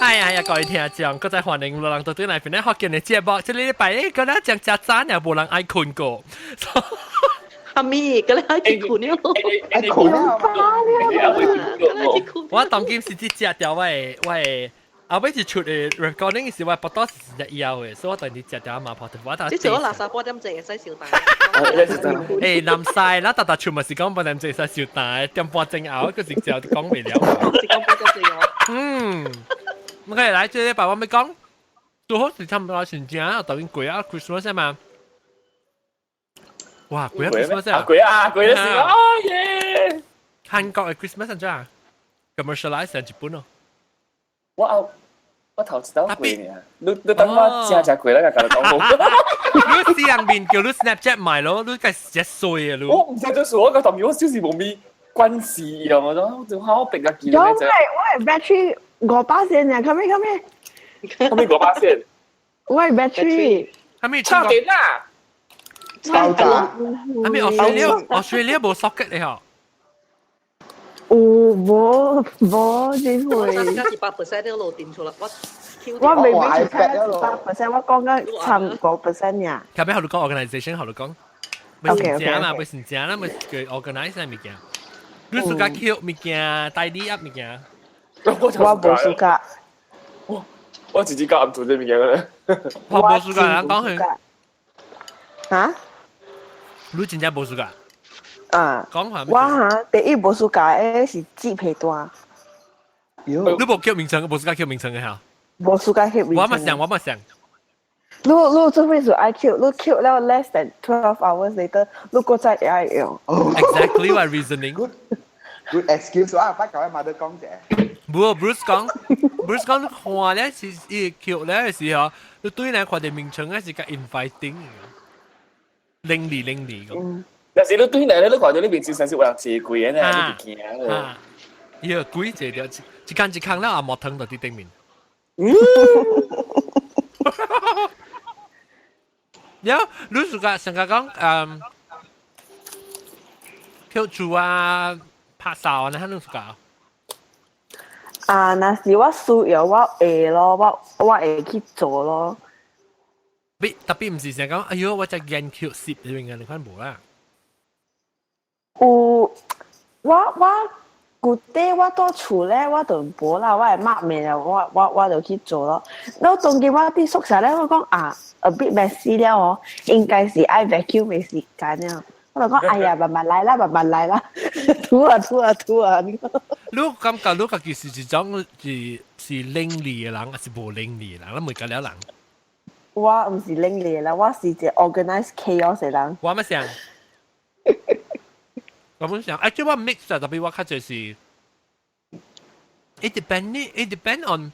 哎呀呀，各位聽眾，閣再歡迎路人到對來邊咧福建的節目。這禮拜咧，個咱講真早呢，無人愛睏過。阿咪，個你愛去睏了，愛睏了，我當今是只食掉我的後尾是出的 recording 時，我腹肚是食枵的，所以我當時食掉麻婆豆腐。我這是我垃圾半點鐘會使燒焦。欸，南西，咱逐逐出嘛是講半點鐘會使燒焦，點半鐘後，閣是食講袂了。是講半點鐘哦。嗯，OK，來，這禮拜我欲講，拄好是差不多時間，當然過啊，Christmas 嘛。哇，過啊 Christmas 啊！過啊，過了是啊耶！韓國的 Christmas 按怎啊？commercialize 成日本咯。我頭一道過呢，你等我食食過啦，共你講好。你私人面叫你 Snapchat 買咯，你該食衰啊！你。我毋知做數，我個同我就是無咪關係一樣，我講就好別個記。有我的 battery 5%呢，come here come here。後面5%。我的 battery。後面插電啊！爆炸。後面 Australia 無 socket 咧嗬。有無無點會？ 100% 都路電出啦，我我明明就睇100%，我講緊差5% 呀。後尾後頭講 organisation 後頭講，欲先正嘛，欲先正啦，欲叫 organize 物件。你暑假抾物件，tidy up 物件。我無暑假。我自己教唔做這物件咧。我無暑假，人講佢。嚇？你真正無暑假？啊！講下。我哈第一無暑假的是摺被單。你無抾眠床，無暑假抾眠床的嚇？無暑假抾眠床。我嘛想，我嘛想。你做咩事愛抾？你抾了 less than 12 hours later，你閣再會愛用。 Exactly my reasoning. Good good excuse 啊！發舊一馬都講者。無 Bruce 講，Bruce 講你看咧是伊抾咧的時候，你對來看著眠床咧是較 inviting，靈利靈利咁。但是你對來咧，你看到你面前上是有人坐過的呢，你就驚咯。伊個鬼坐著，一間一空了阿毛糖就佇頂面。嗯。然後你暑假上個講，抾厝啊，拍掃啊，你暑假？啊，若是我需要，我會咯，我會去做咯。別特別毋是成講，哎喲，我只研究攝裡面嘅，你看無啦？有，我舊底我蹛厝咧，我就無啦，我會抹面了，我就去做咯。然後當今我佇宿舍咧，我講啊，a bit messy 了哦，應該是愛 vacuum 的時間了。我就講，哎呀，慢慢來啦，慢慢來啦，塗啊塗啊塗啊。你感覺你家己是一種是伶俐的人，還是無伶俐的人？你問過了人？我毋是伶俐的人，我是一個 organize chaos 的人。我乜想？我本想，actually 我 mix 啊，特別我較濟是，it depend on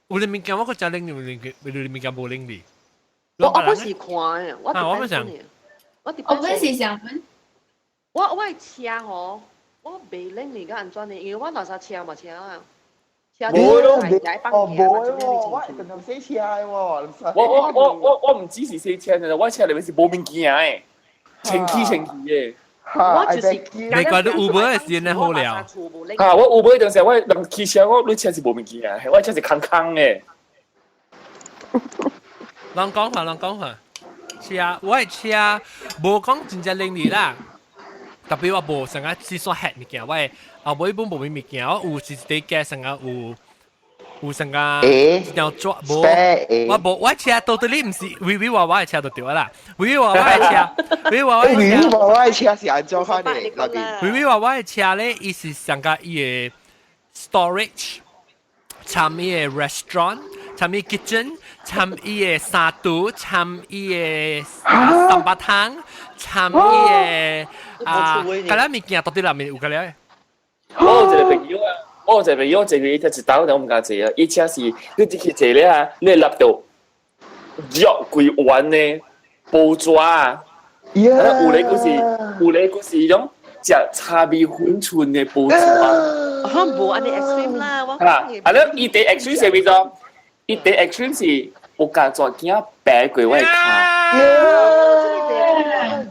有啲物件我閣誠伶俐，有啲物件無伶俐。我本是看的，我我本想，我我本是想問，我的車吼，我袂伶俐甲按怎呢？因為我垃圾車嘛車啊，車無咯，哦無喎，我係共洗車的喎。我毋只是洗車的，我車裡面是無物件的，清氣清氣的。我就是，你覺得 Uber 的時間好了？啊，我 Uber 陣時，我人騎車，我你車是無物件，我車是空空的。人講話，人講話，車我的車無講真正伶俐啦，特別我無成日只說吃物件，我的後尾本無咩物件，我有是佇家成日有成個條抓無，我無我車到底你毋是微微娃娃的車就對啦，微微娃娃的車，微微娃娃的車，微微娃娃的車是按怎款的？那邊微微娃娃的車咧，伊是上個伊的 storage，參伊的 restaurant，參伊 kitchen，參伊的沙肚，參伊的三白湯，參伊的啊，嗰啲物件到底內面有個咧？我有一個朋友啊。我有一個朋友坐伊車一兜，但我毋敢坐啊。伊車是你入去坐咧啊，你會立到肉規圓的報紙啊，啊有咧閣是有咧閣是彼種食茶米粉賰的報紙啊。可能無按呢 extreme 啦，我啊，啊你伊第 extreme 是咩做？伊第 extreme 是有共蛇仔爬過我的跤。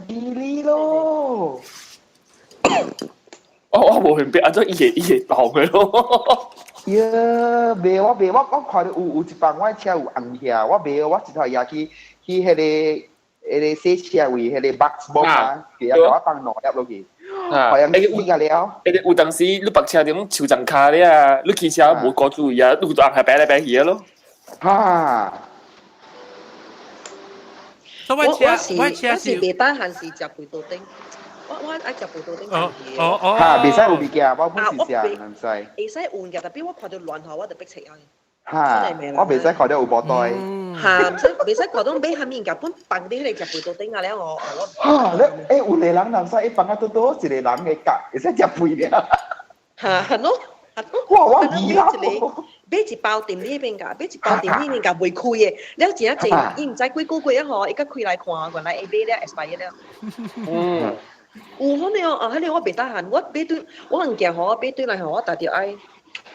地理咯。我無明白，按怎伊會動的咯。呀，袂我袂我我看到有一擺我車有紅遐，我袂我一頭也去彼個洗車位，彼個 box box 啊，佢也共我放兩粒落去，好像死個了。有當時你白車點手層卡咧啊，你騎車無顧注意啊，你就紅係擺來擺去咯。哈！我我我是我車我是袂當閒時食肥肚丁，我愛食肥肚丁。哦哦哦。哈，袂使有物件，我本是食，毋使。會使換嘅，特別我看到亂頭，我就逼食啊。哈，我袂使看到有無袋。哈，毋使袂使看到買蝦米物件，本放佇彼個食肥肚丁啊了我我。哈，你有個人人使一放啊拄拄一個人的角，會使食肥了。哈，係咯。哇！我疑啦。買一包店呢邊㗎，買一包店呢邊㗎未開嘅，了真濟，伊毋知幾個月啊吼，伊閣開來看，原來伊買了 expire 了。有可能啊，彼個我袂得閒，我買對，我物件吼，我買對來吼，我特別愛。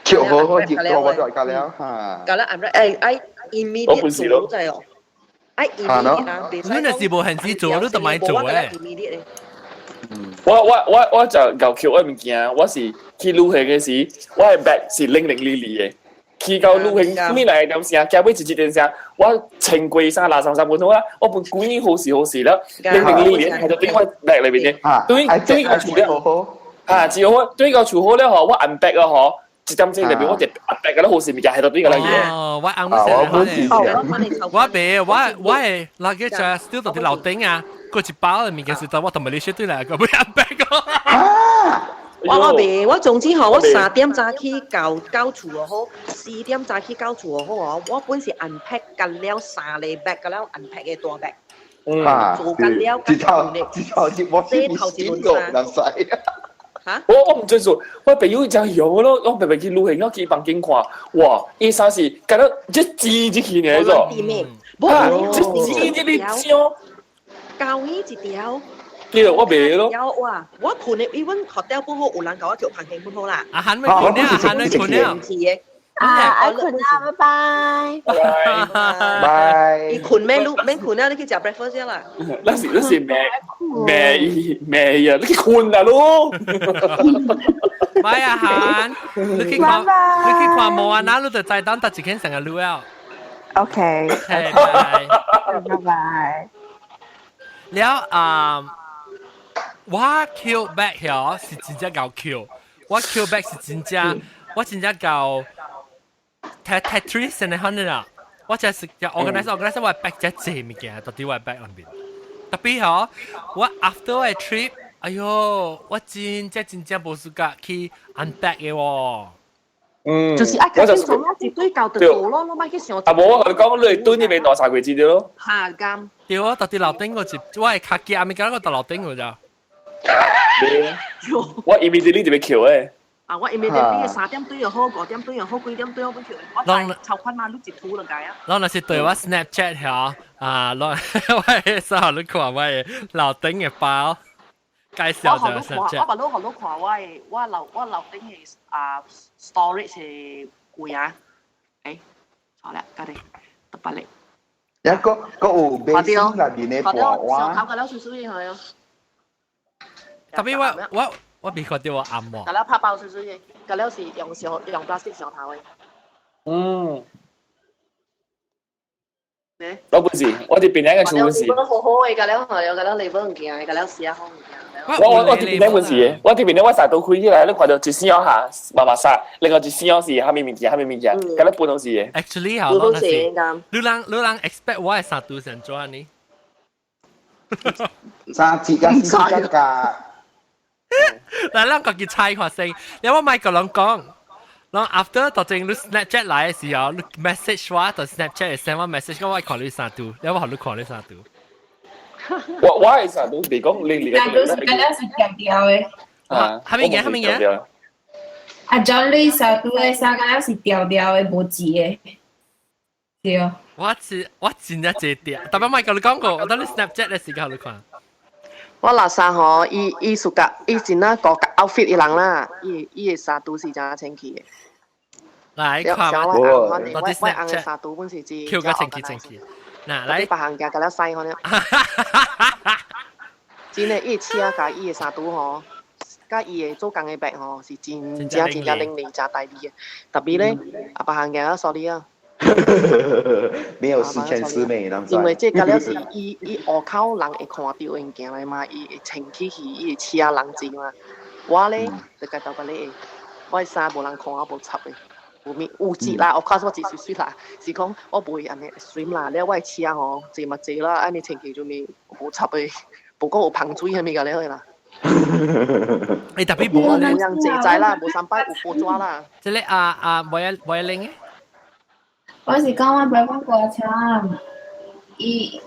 跳好好熱過我就夠了嚇。夠啦，愛 immediate 做就係哦，愛 immediate 啊，你若是無限時做，你就莫做咧。我就𠢕抾我物件，我是去旅行嘅時，我的 bag 是零零哩哩嘅。去到旅行，咩來點聲，加尾一一點聲，我穿過衫垃三三本好啦，我本規年好時好時啦，零零哩哩，係就對我 bag 裏邊嘅，對對個厝了，啊，只好對個厝好了嗬，我 unpack 啊嗬，一點鐘裏邊我就 unpack 個好時物件係就對個啦嘢。哦，我啱先，我別我我係 luggage still 到佇樓頂啊，嗰一包嘅物件是在我同埋你說對來個，不 unpack 個。我袂，我總之吼，我3點早起到厝又好，4點早起到厝又好哦。我本是 unpack 緊了三個 bag，緊了 unpack 嘅大 bag。嗯，做緊了，一頭一頭一我是唔試過，難使。嚇！我唔知做，我朋友真勇咯，我白白去旅行，我去房間看，哇！伊衫是感覺這擠入去呢種，啊，這擠入去上，舊衣一條。對，我袂咯。有哇！我困的，伊阮 hotel 本好，有人共我叫房間本好啦。啊，喊咪困了，喊咪困了。啊，愛困啦，拜拜。拜拜。伊困咩？你免困啦，你去食 breakfast 啦。那是咩咩咩呀？你去困啦咯。拜啊，喊！你去看，你去看無啊？那你就知當搭一間成個路了。 OK。拜拜。拜拜。了啊！我抾 bag 曉是真正𠢕抾，我抾 bag 是真正，我真正𠢕 Tetris 呢款啦。我真是 organize organize 我 bag 真濟物件，到底我 bag 裏面。特別嗬，我 after 我 trip，哎喲，我真正真正無時間去 unpack 嘅喎。嗯，就是啊，趕緊做咯，一堆交就做咯，我莫去想。啊，無我共你講，你對呢邊兩三個字咯。嚇咁。對啊，到底樓頂嗰一，我係卡機阿咪講個到樓頂嗰咋。我 immediately 就欲抾誒。啊，我 immediately 3點對又好，5點對又好，幾點對我本抾。我籌款嘛，你一圖就解啊。咱若是對我 Snapchat 遐啊，咱我會時候你看我的樓頂的包介紹就 Snapchat。我把你予你看我的我樓頂的啊 storage 的櫃啊，錯啦，家己特別力。一個個有 basin 內面的盤碗。上頭個了水水係啊。特別我未看到我暗喎。個了拍包水水的，個了是用上用 plastic 上頭的。嗯。我本是，我佇邊兩個厝本是。好好的，個了係，個了你本物件，個了試下好物件。我佇邊兩本是的，我佇邊兩我三都開起來，你看到一小下麻麻沙，另外一小是蝦米物件，蝦米物件，佮你半攏是的。 Actually 嚇，攏是。你人 expect 我的衫櫥是按怎呢？三節加四節加。來，咱家己猜看先。你我莫共人講，人 after 到陣你 Snapchat 來的時候，你 message 我，到 Snapchat 會 send 我 message，講我看你衫櫥，你我予你看你衫櫥。我的衫櫥袂講你。衫櫥是敢若是條條的。啊，蝦米物件？蝦米物件？啊，John 你衫櫥的衫敢若是條條的，無字的。對。我是我真正這條，特別莫共你講過，我等你 Snapchat 的時間予你看。我垃圾吼，伊伊屬甲伊真正顧 outfit 的人啦，伊的衫櫥是真清氣的。來看我我我我翁的衫櫥本是真。抾較清氣清氣。嗱，來。別項件共了洗可能。真的，伊車共伊的衫櫥吼，佮伊的做工的白吼是真正真正伶俐真大力的。特別咧，阿別項嘅 sorry 啊。沒有十全十美，因為這個了是伊伊外口人會看到的物件來嘛，伊會穿起去，伊會車人濟嘛。我咧就家頭個咧，我的衫無人看，我無插的，無物有折啦，我看我折水水啦，是講我無會按呢 extreme 啦，了我的車吼濟嘛濟啦，按呢穿起就咪無插的，無講有芳水啥物個了啦。欸，特別無咧，有人濟在啦，無三擺有報紙啦。這個啊啊，無一無一零嘅。我是講我陪我過車，伊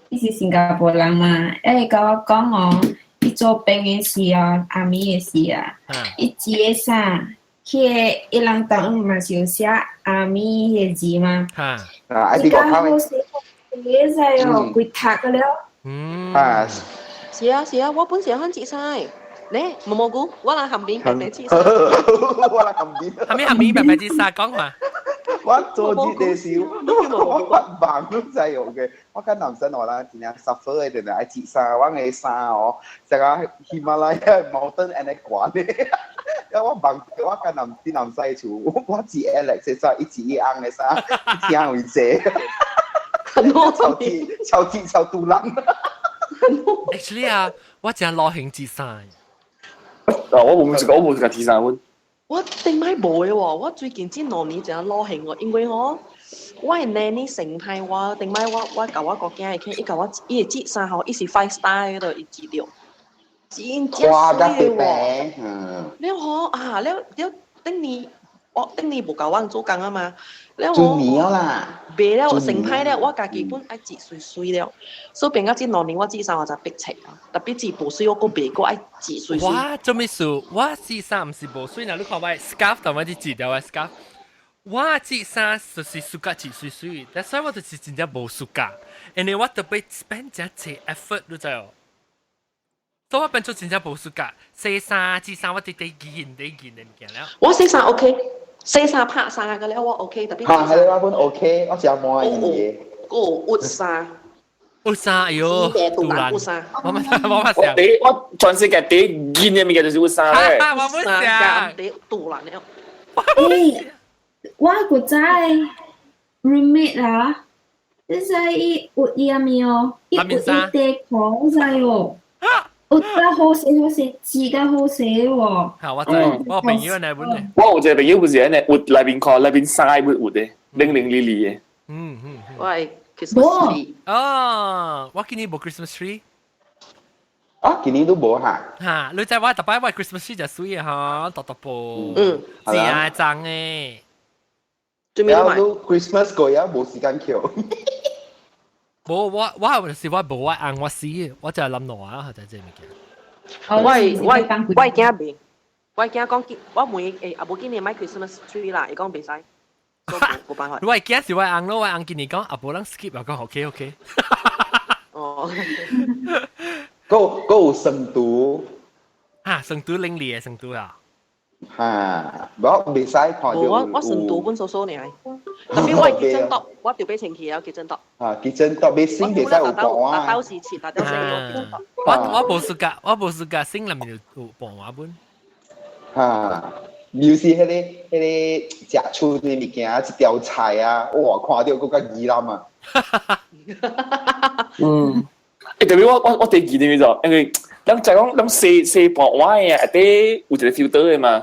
伊是新加坡人嘛，伊共我講哦，伊做兵的時哦，阿米的時啊，伊織的衫，彼个伊人當嘛是有寫阿米彼個字嘛，啊，伊講好勢，會使哦，規讀個了。嗯。啊，是啊是啊，我本身很織衫。咧，毛毛菇，我來旁邊白白織衫。我來旁邊。旁邊旁邊白白織衫講話。我做熱的時，我發夢都知有嘅。我跟男生話啦，真正 suffer 的，定係愛織衫，我嘅衫哦，成個喜馬拉雅 mountain 按呢懸的。因為我夢，我跟男啲南西厝，我織 Alex 的衫，伊織伊翁的衫，聽為濟。超織超織超肚腩。 Actually 啊，我真流行織衫。啊，我冇試過，我冇試過織衫阮。我頂擺無的喎，我最近這兩年真流行喎，因為吼，我的奶奶成派我頂擺我我共我姑囝會起，伊共我伊會織衫吼，伊是 five star 的，伊織著，真正媠喎。了吼啊，了了頂年我頂年無共阮做工啊嘛，了我啦，袂了成派了，我家己本愛織媠媠了，所以變到這兩年我織衫我才逼冊啊，特別織無媠我閣袂閣愛織媠媠。我做咩事？我織衫毋是無媠，若你看我 scarf，但我織織掉我 scarf。我織衫就是 suka 織媠媠，但所以我就是真正無 suka，因為我特別 spend 這濟 effort，你知哦？所以我變做真正無 suka，洗衫織衫我直直見得見的物件了。我洗衫 OK。洗衫拍衫個了，我 OK，特別。嚇，係我本 OK，我只摸嘢。個鬱衫，鬱衫，哎呦，杜蘭鬱衫。我我我我第我全世界第一見的物件就是鬱衫咧。我不想。第杜蘭了。我古早 roommate 啦，你知伊鬱伊啥物哦？伊鬱伊底褲，知哦。有得好勢好勢，織得好勢喎。嚇！我知，我朋友嚟本嘅。我有一個朋友不是按呢，鬱內面褲內面衫鬱鬱的，零零哩哩的。嗯嗯。喂，Christmas tree。哦，我今年無 Christmas tree。啊，今年都無哈。嚇！你知我特擺我 Christmas tree 就媠啊，嗬，大大部。嗯。是啊，髒的。做咩買？Christmas 過啊，無時間扣。無我我是我無我翁我死，我就係諗挪啊，就係這物件。我我我驚袂，我驚講我問伊欸，啊無今年買 Christmas tree 啦，伊講袂使，無辦法。我驚是我翁咯，我翁今年講啊無人 skip 啊，講 OK OK。哦。閣閣有成都。嚇，成都伶俐的成都啊。嚇，無袂使看到。我我成都本數數爾。特別我結真多，我調俾清氣啊，結真多。啊，結真多，別先袂使有講啊。打鬥時切，打鬥時。我我無暑假，我無暑假，先裡面有傍晚本。嚇，尤其是彼個彼個食厝的物件，一條菜啊，哇，看著閣較疑難啊。嗯。欸，特別我我我第記得咩做？因為咱就講咱洗洗盤碗的啊，內底有一個 filter 的嘛。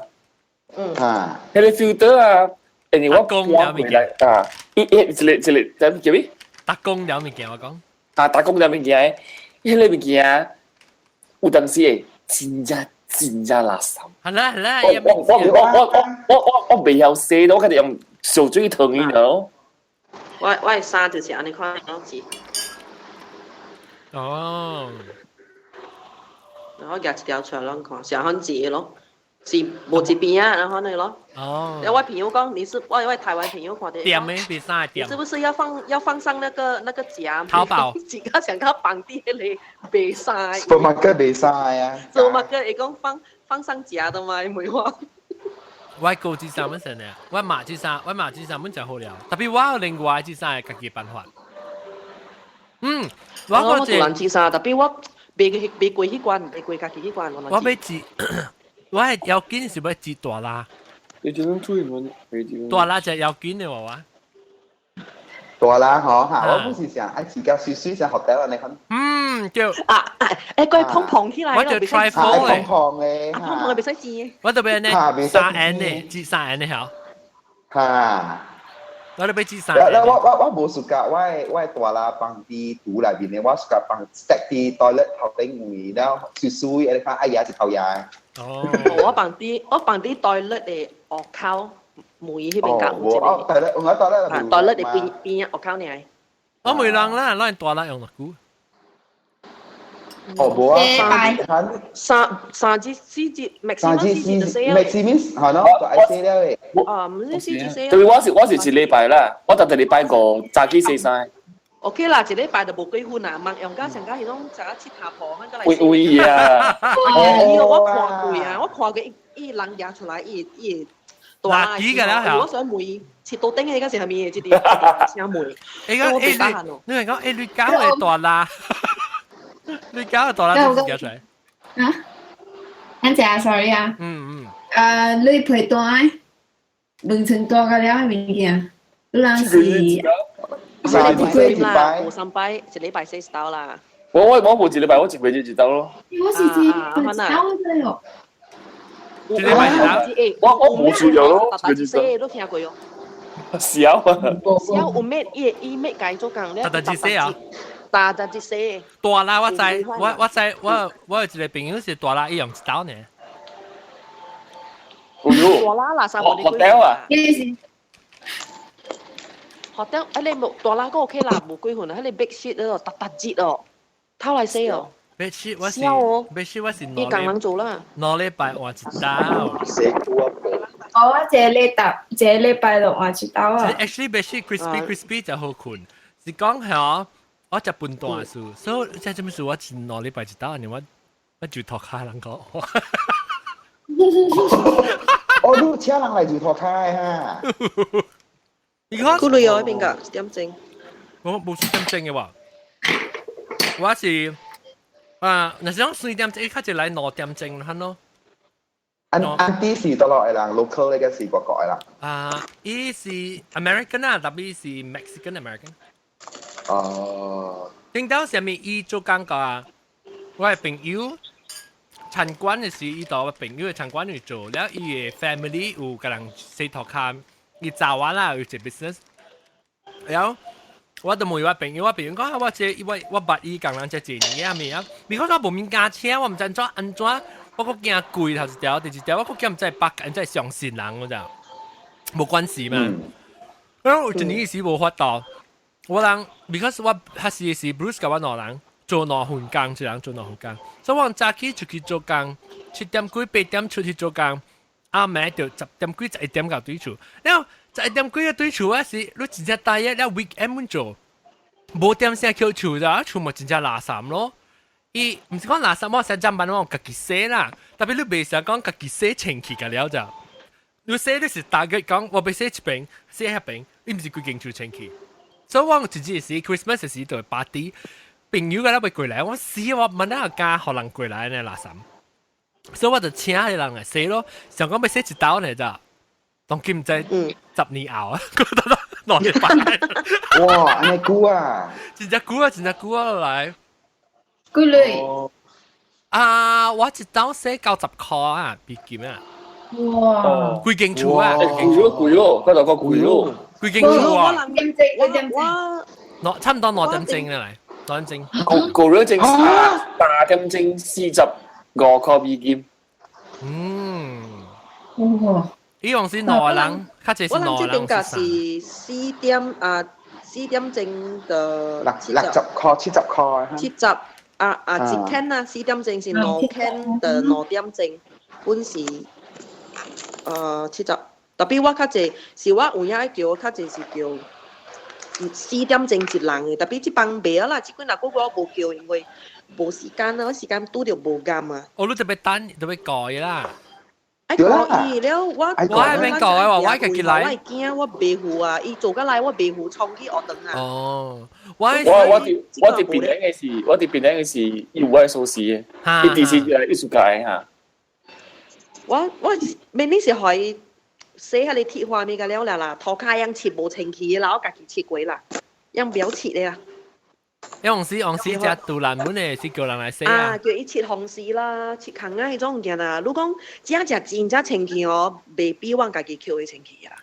嗯。啊。彼個 filter 啊。因為我搬回來啊，伊伊一個一個，怎叫咩？打工了物件我講。啊，打工了物件，彼個物件有當時會真正真正垃圾。係啦係啦，我我我我我我我袂曉洗，我家己用燒水燙伊咯。我我的衫就是按呢款樣子。哦。然後夾一條出來攏看，上番字咯。是無一邊啊，然後那咯。哦。我朋友講，你是我我台灣朋友看的。點的，比啥點？你是不是要放要放上那個那個夾？淘寶。自己想較綁啲咧，袂使。 Supermarket 袂使啊。 Supermarket 會講放放上夾的嘛，唔會話。我高織衫本身呢，我媽織衫，我媽織衫本就好了。特別我有另外織衫，家己辦法。嗯，我我做人織衫，特別我。袂袂過彼關，袂過家己彼關。我欲煮，我係要緊是欲煮大辣。你這種煮乜？大辣就要緊的話。大辣嗬嚇，我本是想愛自家水水就學得啦，你看。嗯，對。啊，誒，佢碰碰起來。我就 trifle 咧。碰碰咧。碰碰嘅袂使煎。我特別呢，三 N 呢，煮三 N 的曉。嚇。我特別煮三 N。我我我無 suka，我大辣放佇櫥內面的，我 suka 放 stack 佇 toilet 頭頂位，然後水水，你看哎呀一頭牙。哦。我放佇 toilet 的外口。門彼邊隔有一個。哦，toilet，我 toilet 啊，toilet 的邊邊外口爾。我袂人啦，咱大辣用偌久。哦，無啊，三三至四節，三至四節，maximum 係咯，就愛洗了的。啊，毋是四節洗。對，我是一禮拜啦，我逐逐禮拜五早起洗衫。 OK 啦，一禮拜就無幾分啦，問用家上家彼種食啊七下婆，咱閣來。會會啊！哦，我看過啊，我看過伊伊人舉出來，伊伊垃圾㗎啦，我想問，切到頂嘅嗰時係咪？這啲請問。你講誒，你係講誒，你搞嘅大辣，你搞嘅大辣點夾出來？啊？安怎？Sorry 啊。嗯嗯。你皮單，兩層大個了的物件，你人是。三禮拜啦，無三擺，一禮拜洗一刀啦。我無一禮拜，我一個月一刀咯。我是一一刀的哦。一禮拜一刀。我無需要咯，逐逐洗都聽過喲。小啊！小有咩？伊伊咩解做工咧？逐逐洗啊！逐逐洗。大啦，我知，我知，我有一個朋友是大啦，伊用一刀呢。大啦垃圾無你幾啊？學得啊！你冇大啦個 OK 啦，無幾份啊！彼個 bed sheet 嗰度逐逐節哦，偷來洗哦。 bed sheet 我是 bed sheet 我是你工人做啦。兩禮拜換一刀。洗褲啊！我一個禮拜一個禮拜就換一刀啊。 Actually bed sheet crispy crispy 就好睏，是講係我食飯大數，所以這這麼事我一兩禮拜一刀，我我就塗跤人講。哦，你請人來做塗跤哈？你看，幾類哦，邊個點鐘？我無四點鐘的喎，我是啊，若是講四點鐘，較濟來兩點鐘，係咯。安安啲是佗落的人，local 呢個是外國的人。啊，伊是 American 啊，特別是 Mexican American。哦。頂到上面伊做工個，我的朋友餐館的時，伊到我朋友的餐館去做，了伊的 family 有共人洗塗跤。伊早完啦，有一個 business，然後我就問我朋友，我朋友講我這我我捌伊共人這一年啊咩啊，你講我無物件請，我毋知怎按怎，我閣驚貴頭一條，第二條我閣驚毋知北，毋知相信人我就無關係嘛。然後有一年時無法度，我人 because 我彼時是 Bruce 佮我兩人做兩份工，一人做兩份工，所以我早起出去做工，7點幾8點出去做工。暗暝就10點幾11點到對厝，了後11點幾個對厝我是你真正大約了 weekend 阮做，無點聲去厝咋，厝嘛真正垃圾咯。伊毋是講垃圾，我成針板我家己洗啦，特別你袂使講家己洗清氣個了就，你洗你是大概講我欲洗一邊，洗彼邊，你毋是規間厝清氣。所以我有一日時 Christmas 時就 party，朋友個咧欲過來，我死我問哪個敢予人過來呢垃圾。所以我就請彼人來洗咯，想講欲洗一刀呢咋，當今毋知10年後啊，覺得2禮拜。哇，按呢久啊！真正久啊，真正久啊來。幾鐳？啊，我一刀洗90箍啊，美金啊。哇！規間厝啊，貴咯貴咯，嗰度個貴咯，規間厝啊。點鐘？幾點鐘？兩差唔多兩點鐘啦，來兩點鐘。個個兩鐘3點鐘45塊美金。嗯。哇！伊用是兩個人，較濟是兩個人。我人這邊價是四點啊，4點鐘的60塊、70塊。七十啊啊，一間啊，四點鐘是兩間的兩點鐘，本是70。特別我較濟是我有影愛叫，較濟是叫四點鐘一人的，特別這幫袂啦，這幾若個月我無叫，因為無時間啊，我時間拄著無夾啊。哦，你特別等，特別改啦。對啦。伊了，我我係免講嘅話，我家己來。我驚我袂赴啊！伊做甲來，我袂赴衝去學堂啊。哦，我我佇檳城嘅時，我佇檳城嘅時，伊有我嘅鎖匙嘅，伊電視就係藝術家嘅嚇。我明明是予伊洗下你鐵花物個了啦啦，塗跤樣切無清氣啦，我家己切過啦，樣不要切的啦。因為黃絲食杜蘭本的是叫人來洗啊，叫伊切紅絲啦，切空啊，彼種物件啦。你講真正真正清氣哦，袂比阮家己抾的清氣啊。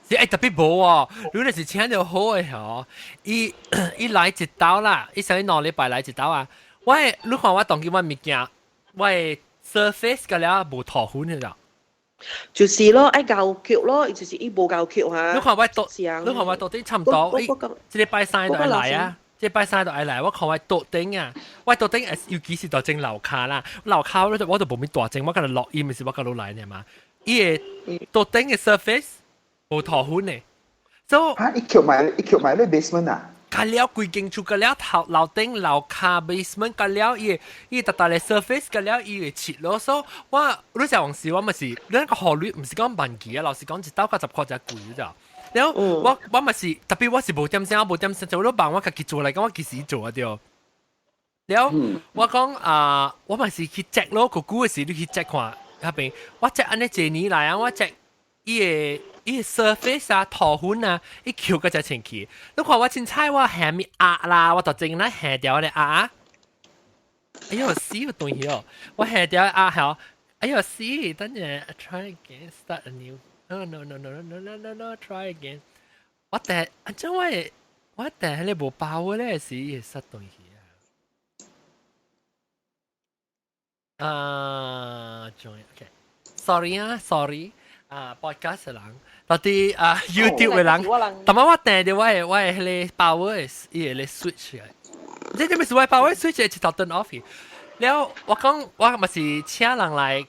是欸，特別無哦，如果是請著好的吼，伊伊來一刀啦，伊上2禮拜來一刀啊。我你看我當今我物件，我的 surface 個了無塗粉的啦。就是咯，愛𠢕抾咯，就是伊無𠢕抾哈。你看我到，你看我到底差唔多，伊這禮拜三就愛來啊，這禮拜三就愛來。我看我桌頂啊，我桌頂尤其是到正樓跤啦，樓跤我都無咩大整，我今日落雨，毋是我甲落來呢嘛。伊個桌頂的 surface 無塗粉的，所以啊，伊抾埋伊抾埋咧 basement 啊。甲了規間厝，甲了頭樓頂樓跤 basement，甲了伊伊逐逐個 surface，甲了伊會切咯。所以我你食黃絲，我咪是你個效率毋是講萬幾啊，老實講一斗九十塊才貴咋。了我咪是特別我是無點聲，我無點聲，就我幫我家己做來講，我幾時做啊對。了我講啊，我咪是去 check 咯，個久的時你去 check 看，彼邊我 check 按呢一年來啊，我 check 伊個。伊 surface 啊，塗粉啊，伊抾個才清氣。你看我凊彩我下面壓啦，我就整啦下掉咧壓。哎呦死個東西哦！我下掉壓好，哎呦死！等陣 try again, start a new. Oh no no no no no no no try again。我第按怎我我第彼個無包咧是伊會殺東西啊。啊，join OK。Sorry 啊，sorry 啊，podcast 人。到底啊 YouTube 的人，但係我訂著我的彼個 power 伊會咧 switch 嘅，這這毋是我 power switch 一頭 turn off。了我講我嘛是請人來，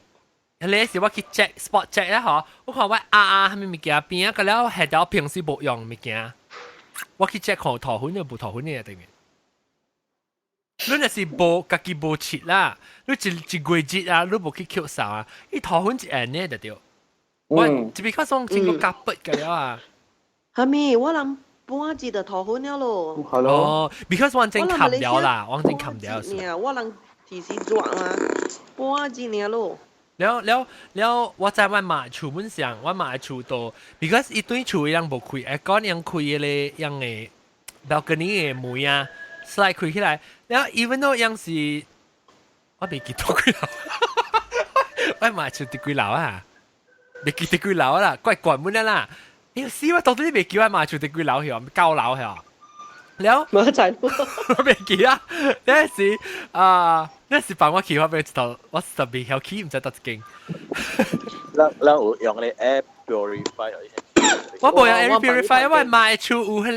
彼個是我去 check spot check 啦吼，我看我啊啊啥物物件邊啊，個了下條平時無用物件，我去 check 看塗粉就無塗粉的對面。你若是無家己無切啦，你一一月節啊，你無去抾掃啊，伊塗粉一按呢就對。我這邊較爽，經過夾筆嘅了啊。係咪？我諗半節就塗粉了咯。係咯。哦，because 完全冚掉啦，完全冚掉。我人其實熱啊，半節爾咯。了了了，我在我媽厝本上，我媽厝度，because 伊對厝伊人無開，會講人開迄個樣的 balcony 的門啊，slide 開起來。了，even though 樣是，我袂記得幾樓，我媽厝佇幾樓啊？袂記得幾樓啦，怪關門啦。哎呦死！我到底袂記我媽厝佇幾樓去，9樓去。了，無在，我袂記啊。那時啊，那時放我去，我袂知道，我特別曉去，毋知佗一間。咱咱有用咧 air purify。我無用 air purify，我買厝有彼個有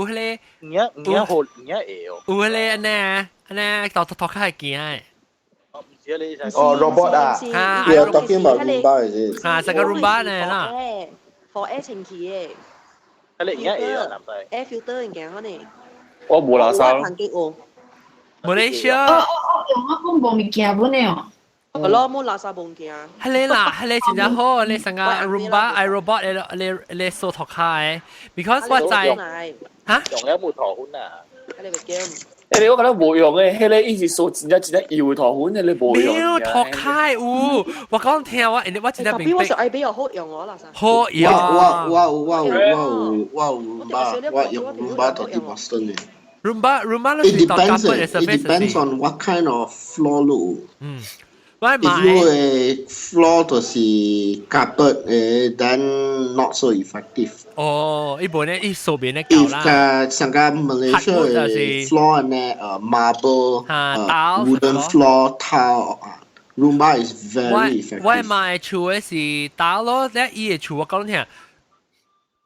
彼個。有影有影好有影會哦。有彼個按呢按呢，塗塗塗較會行的。哦，robot 啊。啊，We are talking about Roomba is it？啊，這個 Roomba 呢啦。 For air 清氣的。啊，你而家會啊，南西。 air filter 物件可能。我無垃圾。馬來西亞。哦哦哦，用我講無物件本的哦。係咯，冇垃圾物件。係你啦，係你真正好，你成個 Roomba、iRobot 你你你掃塗跤的，because 我知嚇。用了無塗粉啊？你會驚？誒，我覺得無用誒，彼個伊是掃真正真正油塗粉，彼個無用。沒有塗跤有，我講聽我，我真正明白。我上 I 比較好用我垃圾。好用。我我我我有我有 Roomba，我用 Roomba 到佇 Boston 的。 Roomba Roomba It depends. It depends on what kind of floor 你。嗯。 If 你的 floor 就是 carpet 的，then not so effective。哦，伊無呢，伊掃邊咧夠啦。 If 個像個 Malaysia 的 floor 呢，marble，wooden floor tile 啊，Roomba is very effective。我買厝的是打咯，咧伊的厝我講聽。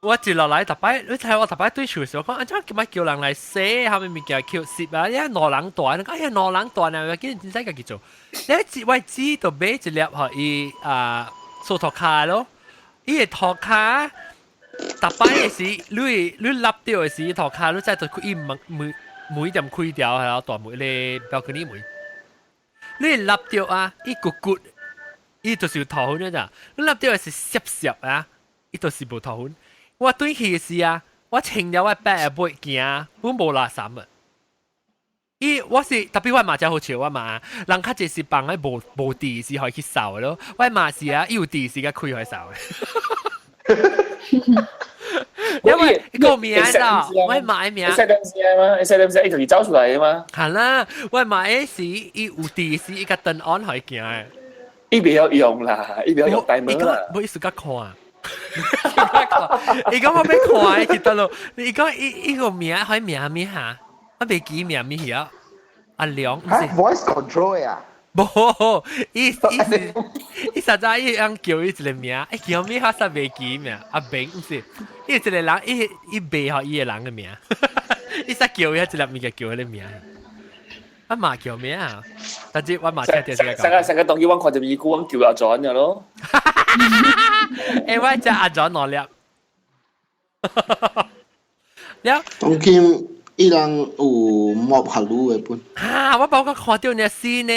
我接落來逐擺，你睇我逐擺對厝的時候，講按怎叫咪叫人來洗，後面物件叫攝啊，一兩人大，你講哎呀兩人大呢，叫真使家己做。你一我知就買一粒予伊啊掃塗跤咯，伊的塗跤，逐擺的時，你你立掉的時塗跤，你再就伊門門門點開掉，係咯，大門咧 balcony 門，你立掉啊，伊骨骨，伊就是有塗粉咋，你立掉是濕濕啊，伊就是無塗粉。我對去時啊，我穿了我白的背行，本無垃圾啊。伊我是特別我媽真好笑，我媽人較濟是放喺無無電時可以去掃的咯，我媽是啊，伊有電時才開開掃的。因為個名啦，我媽的名。識得先嘛？識得先，伊就走出來的嘛。係啦，我媽的是伊有電時，伊個燈按可以行的。伊袂曉用啦，伊袂曉用大門啦。無意思甲看。伊講我欲看，伊記得咯。伊講伊伊個名可以名咩嚇？我袂記名咩啊？阿良， voice control 呀？無，伊伊是伊實在伊樣叫伊一個名，伊叫咩我實袂記名。阿明毋是，伊一個人，伊伊袂曉伊個人的名，伊實叫伊一粒物件叫彼个名。我媽叫咩啊？但是我媽聽到這個。上個上個當時我看著伊久，我叫阿 John 嘅咯。欸，我食阿 John 兩粒。了。當今伊人有 mop 下滷的本。啊！我包括看到呢新的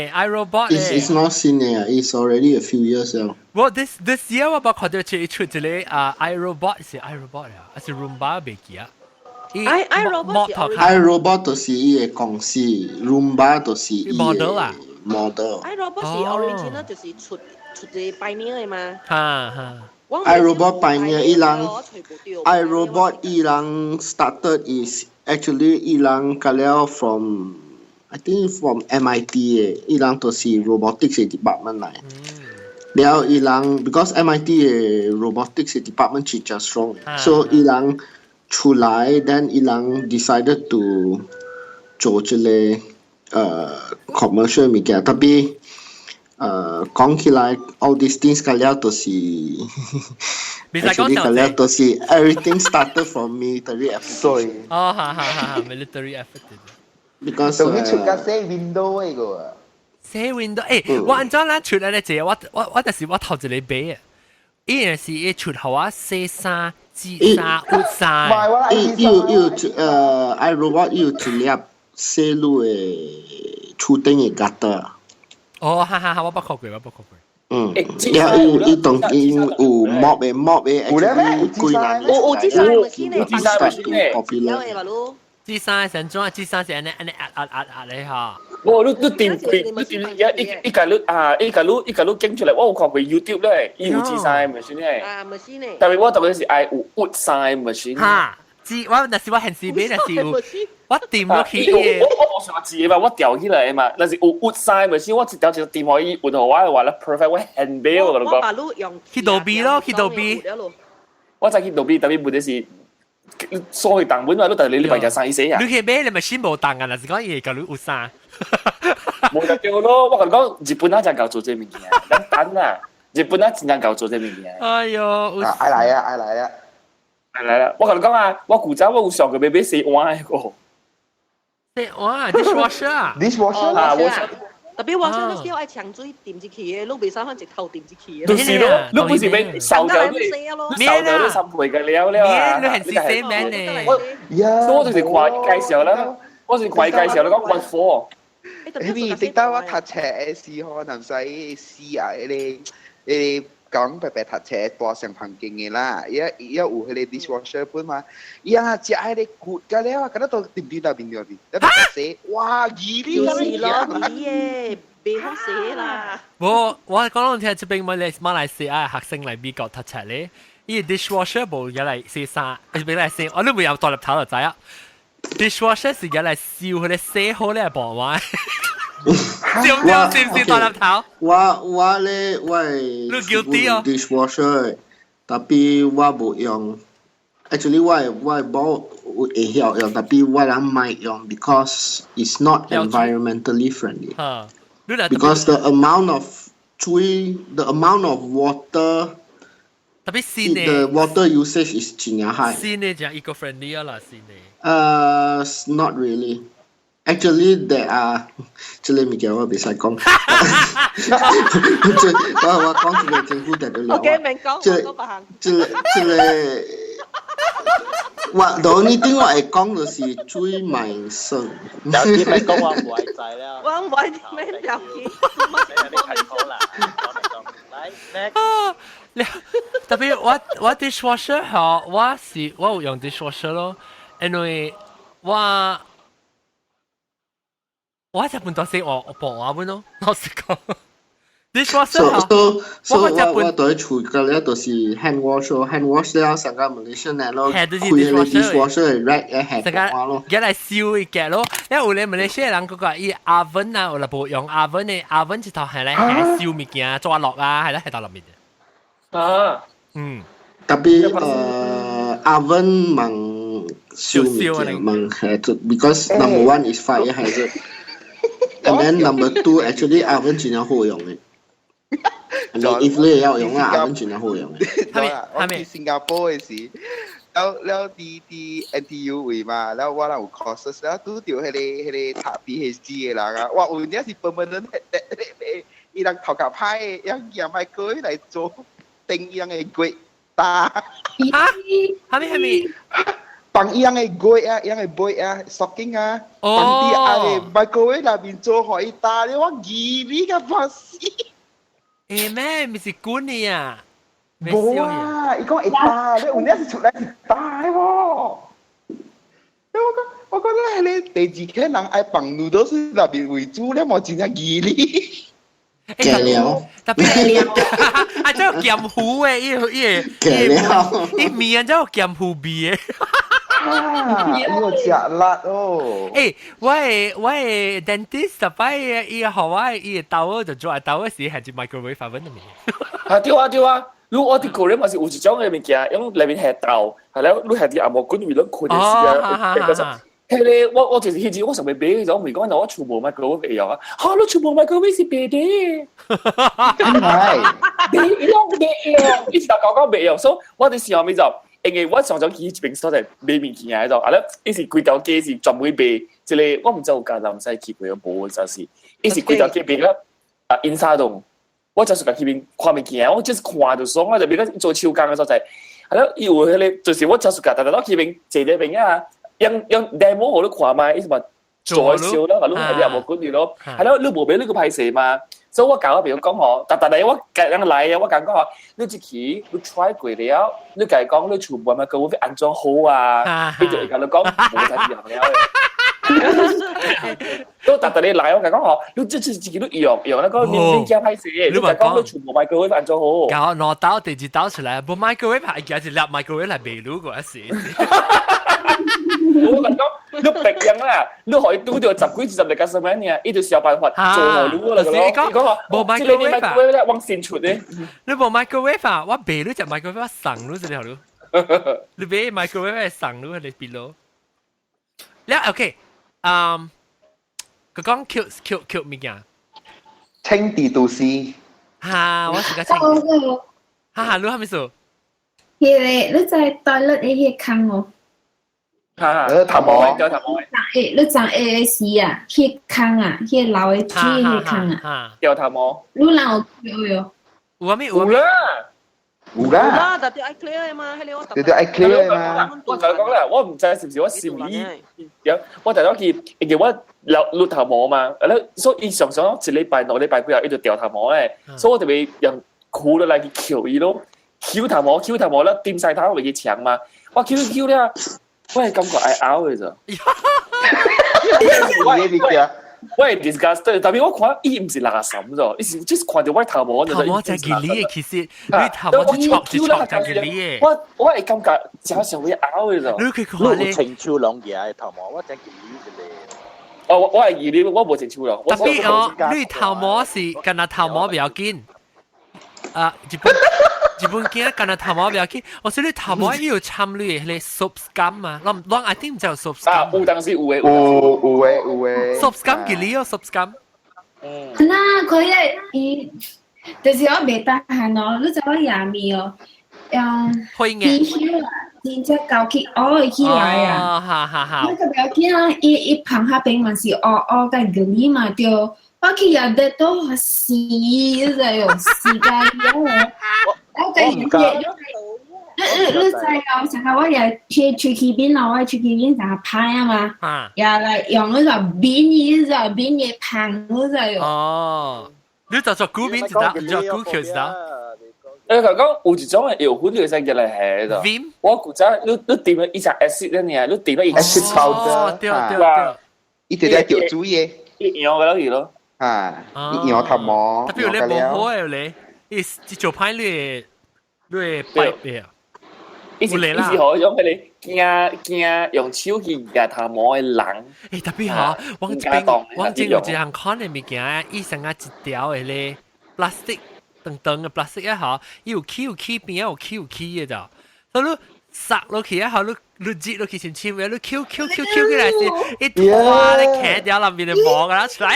iRobot。 It's not 新的啊，It's already a few years 了。我 this year 我捌看到出出一個啊 iRobot 是 iRobot 啊，還是 Roomba 袂記啊？ I iRobot iRobot 就是伊个公司，Roomba 就是伊個 model 啊 model。 iRobot 是 original 就是出出一個 pioneer 的嘛。哈哈。 iRobot pioneer 伊人，iRobot 伊人 started is actually 伊人甲了 from I think from MIT 的，伊人就是 robotics department 來。了伊人 because MIT 的 robotics department 真正 strong，so 伊人出來，then 伊人 decided to 做這個commercial 物件，特別講起來，all these things 個了都是，actually 個了都是 everything started from military application。哦，哈哈哈，military application。 Because 終於出個洗 window 嗰個。洗 window，欸，我按怎咱出來咧？這我我我就是我頭一個買啊，伊若是伊出予我洗衫、摺衫、焜衫。伊伊有iRobot 伊有一粒洗路的厝頂的 gutter。哦，哈哈哈！我捌看過，我捌看過。嗯，了伊伊當今有 mop 的 mop 的，有咧咩？幾難有有這三個 machine 有這三個 machine popular。這三個是怎？這三是按呢按呢壓壓壓壓咧哈。無，你你掂佢，你掂一一一個你啊，一個你一個你經出來，我有看過 YouTube 咧，伊有這三個 machine 咧。啊，machine 咧。特別我特別是愛有焜衫的 machine。哈，這我若是我現時買，若是有我掂落去嘅。我我無想字嘛，我吊起來嘛。若是有焜衫的 machine，我一條一條掂予伊焜予我的話咧 perfect，我現買我跟你講。我把路用去倒邊咯，去倒邊。我知去倒邊，特別問題是。所以重本嘛，你逐日禮拜日生伊死啊！你去買你咪先無重啊，若是講伊會共你焜衫。無就對咯，我共你講，日本仔真𠢕做這物件，咱等啊，日本仔真正𠢕做這物件。哎喲，愛來啊，愛來啊，愛來啦！我共你講啊，我舊早我有上過欲買洗碗的個。洗碗，dishwasher 啊，dishwasher 啊，我。特別我說你小愛長水掂入去的，你袂使反一頭掂入去的。就是咯，你不是欲掃掉你，你掃掉你三倍嘅了了啊！你係洗咩呢？我，所以我就是看伊介紹啦，我是看伊介紹啦，講 what for？你直到我讀冊的時候，唔使試啊，彼个彼个講白白讀冊大上房間的啦，伊伊有彼個 dishwasher 本嘛，伊啊食彼個骨甲了啊，敢若都掂掂到面掉邊，一洗，哇，魚哩就是咯，魚的，袂好洗啦。無，我講攏聽這邊馬來西亞學生來美國讀冊咧，伊 dishwasher 無用來洗衫，是欲來洗，我你袂有大粒頭就知啊。dishwasher 是用來燒彼个洗好咧盤碗。對唔對？是唔是大粒頭？我我咧我係 dishwasher，特別我無用。Actually 我的我的某有會曉用，特別我人莫用，because it's not environmentally friendly。Because the amount of 水，the amount of water，特別新的，the water usage is 真正 high。新的真 eco friendly 啊啦，新的。 Not really。Actually, there are 這個物件我袂使講。這我我講這個政府定就了。 OK，免講，這這個這個，我 the only thing 我會講就是水莫省。有啲咪講我唔愛知啦。我唔愛免了解。你你提講啦，講嚟講。來，next。特別我 dishwasher 嗬，我有用 dishwasher 咯，因為我食半多時我薄我本咯，老實講。dishwasher So 我對厝個咧就是 hand wash 咯，hand wash 了上個 Malaysia 呢咯，開個 dishwasher rack 嘅係薄咯。而來燒一個咯，因為有咧馬來西亞人嗰個伊 oven 啊，有啦無用 oven 嘅 oven 一頭係來係燒物件，抓落啊，係啦係到落面嘅。啊，嗯，特別oven 問燒物件問係，because number one is fire hazard，and then number two actually oven 真係好用嘅。你 if 你要用啊，oven 真係好用嘅。我去新加坡嘅時，了了佇 NTU 位嘛，了我人有 courses，了拄著彼個讀 PhD 嘅人啊，哇，有影是 permanent，伊人頭殼歹，用夾麥過來做定伊人嘅骨打。嚇？係咪係咪？放伊人嘅骨啊，伊人嘅背啊，stocking 啊，放佇啊個 microwave 內面做，予伊焦了，我疑你個怕死。誒咩？唔是滾你啊？無啊！伊講會焦，你有影是出來是焦的喎。我講咧，彼個第二個人愛放 noodles 內面為主，你無真正疑你。假了，特別啊，這個鹹糊的，伊伊伊伊麵這個鹹糊味的。啊！伊有食辣哦。欸，我的 dentist 十擺伊予我伊的刀就做刀時係隻 microwave oven 的物。啊對啊對啊！你我佇個人嘛是有一種的物件，用內面係豆，係咧你係佇紅毛滾為攏困的時啊，彼個我就是彼時我想欲買彼種，咪講我厝無 microwave 會用啊，嚇你厝無 microwave 是白的，唔係，袂用袂用，伊是逐講講袂用，所以我佇想咪就，因為我常常去一邊所在買物件的，啊咧，伊是規條街是專門賣這個，我毋知有家人知去過無，就是，伊是規條街賣個啊金沙洞。我就是去邊看物件，我就是看就爽啊！就變咗做手工的所在，係咯，伊有彼個，就是我就是逐逐到去邊坐咧邊啊，用用 demo 予你看覓，伊是嘛做燒咯，你係你也無管你咯，係咯，你無買你閣歹勢嘛，所以我共我朋友講吼，逐逐來我共人來啊，我共講吼，你這期你 try 過了，你共伊講你厝無嘛，閣會安怎好啊？伊就會共你講無才用了。都逐逐你來，我共講吼，你這次自己你用用那個你驚歹勢，你共講你厝無 microwave 安怎好？搞兩刀第二刀出來，無 microwave 係而家一粒 microwave 來賣你個是。我共講，你白用啦，你予伊拄著十幾二十個什麼爾，伊就想辦法做予你啦。伊講話無 microwave 咧，往先出咧。你無 microwave 啊？我賣你隻 microwave 我送你一條路。你買 microwave 送你，你邊咯？了 OK，嗯，佢講 cute cute cute 物件。清地都市。哈，我是個清。哈哈，你係咪數？彼個你在 toilet 的彼個空哦。哈，頭毛，頭毛。你昨下時啊，彼個空啊，彼個老的水彼個空啊。掉頭毛。你人有有有啊咩？有啦。有啦。特別愛 clear 嘛，彼個我特別愛 clear 嘛。我就講啦，我毋知是毋是我心理，我就講去，因為我留甩頭毛嘛，啊所以伊常常一禮拜、兩禮拜幾後，伊就掉頭毛咧，所以我就會用箍落來去抾伊咯，抾頭毛，抾頭毛了，掂晒頭會去牆嘛，我抾抾了，我會感覺愛嘔的咋。我會 disgusted，特別我看伊毋是垃圾啫，伊是就是看著我頭毛。頭毛真吉利的，其實你頭毛一戳一戳真吉利的。我會感覺真想會嘔的啫。你去看咧。你有清手龍嘅頭毛，我真吉利一個。哦，我係義理，我無清手龍。特別哦，你頭毛是干焦頭毛比較緊。啊，日本囝干焦頭毛比較緊。我說你頭毛伊有摻你的彼個 soap scum 嘛？咱 I think 毋知有 soap scum。啊，有當時有的。有有的有的。 soap scum 吉利哦，soap scum。嗯。那佢個伊，就是我袂得閒哦，你知我夜暝哦，用灰眼。啊，真正高起烏起來啊！哈哈哈！那個不要緊啊，伊伊旁下邊嘛是烏烏佮硬嘛對。我去也得都死，你知喲，死甲喲。我甲伊你知哦？上下我也去喙齒邊咯，我喙齒邊成日歹啊嘛，也來用那個面，你知面的芳，你知喲？哦，你就做古面知道，做古橋知道。你講講有一種嘅藥粉你會使入來下度。 Vim？我古早你你點了一隻 acid 咧爾，你點了一 acid powder，對對對，伊直接叫水嘅，一樣嘅落去咯。啊，一樣頭毛。特別你無好嘅咧，伊做歹你你擺嘅。伊是伊是好種彼個驚驚用手去夾頭毛的人。欸，特別吼，我這邊我這有一項看的物件，伊成啊一條的咧 plastic 長長的 plastic 啊吼，伊有起有起邊有起有起的就，所以你撒落去啊，吼，你你擠落去先深嘅，你抾抾抾抾起來是，一拖咧徛掉內面的毛㗎啦出來。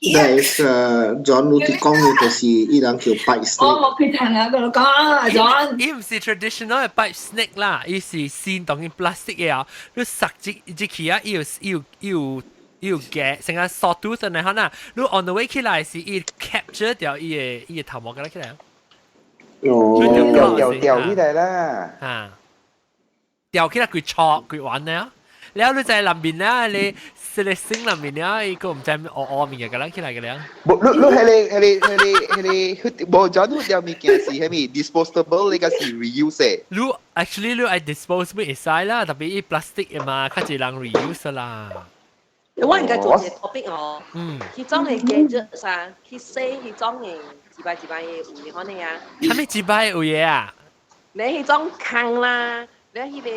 That is John 你講嘅就是伊人叫 pipe snake。我冇佢聽啊，佢講啊，John。伊毋是 traditional 的 pipe snake 啦，伊是新當然 plastic 的啊。你塞入入去啊，伊有伊有伊有伊有夾，成個 sawtooth 的可能，你 on the way 起來是伊 capture 掉伊的伊的頭毛個起來。哦，掉掉起來啦。啊，掉起來佢錯佢玩呢。了你在南邊咧，你是你星南邊咧，伊個毋知烏烏面嘅個起來嘅咧。無，你你彼个彼个彼个彼个，無講你條物件是啥物 disposable，你個是 reuse 的。你 actually 你愛 dispose 會使啦，特別伊 plastic 的嘛，較濟人 reuse 啦。我應該做一個 topic 哦。彼種的 gadget 啥，去洗彼種的一擺一擺的有的可能啊。啥物一擺有的啊？你彼種空啦。你彼个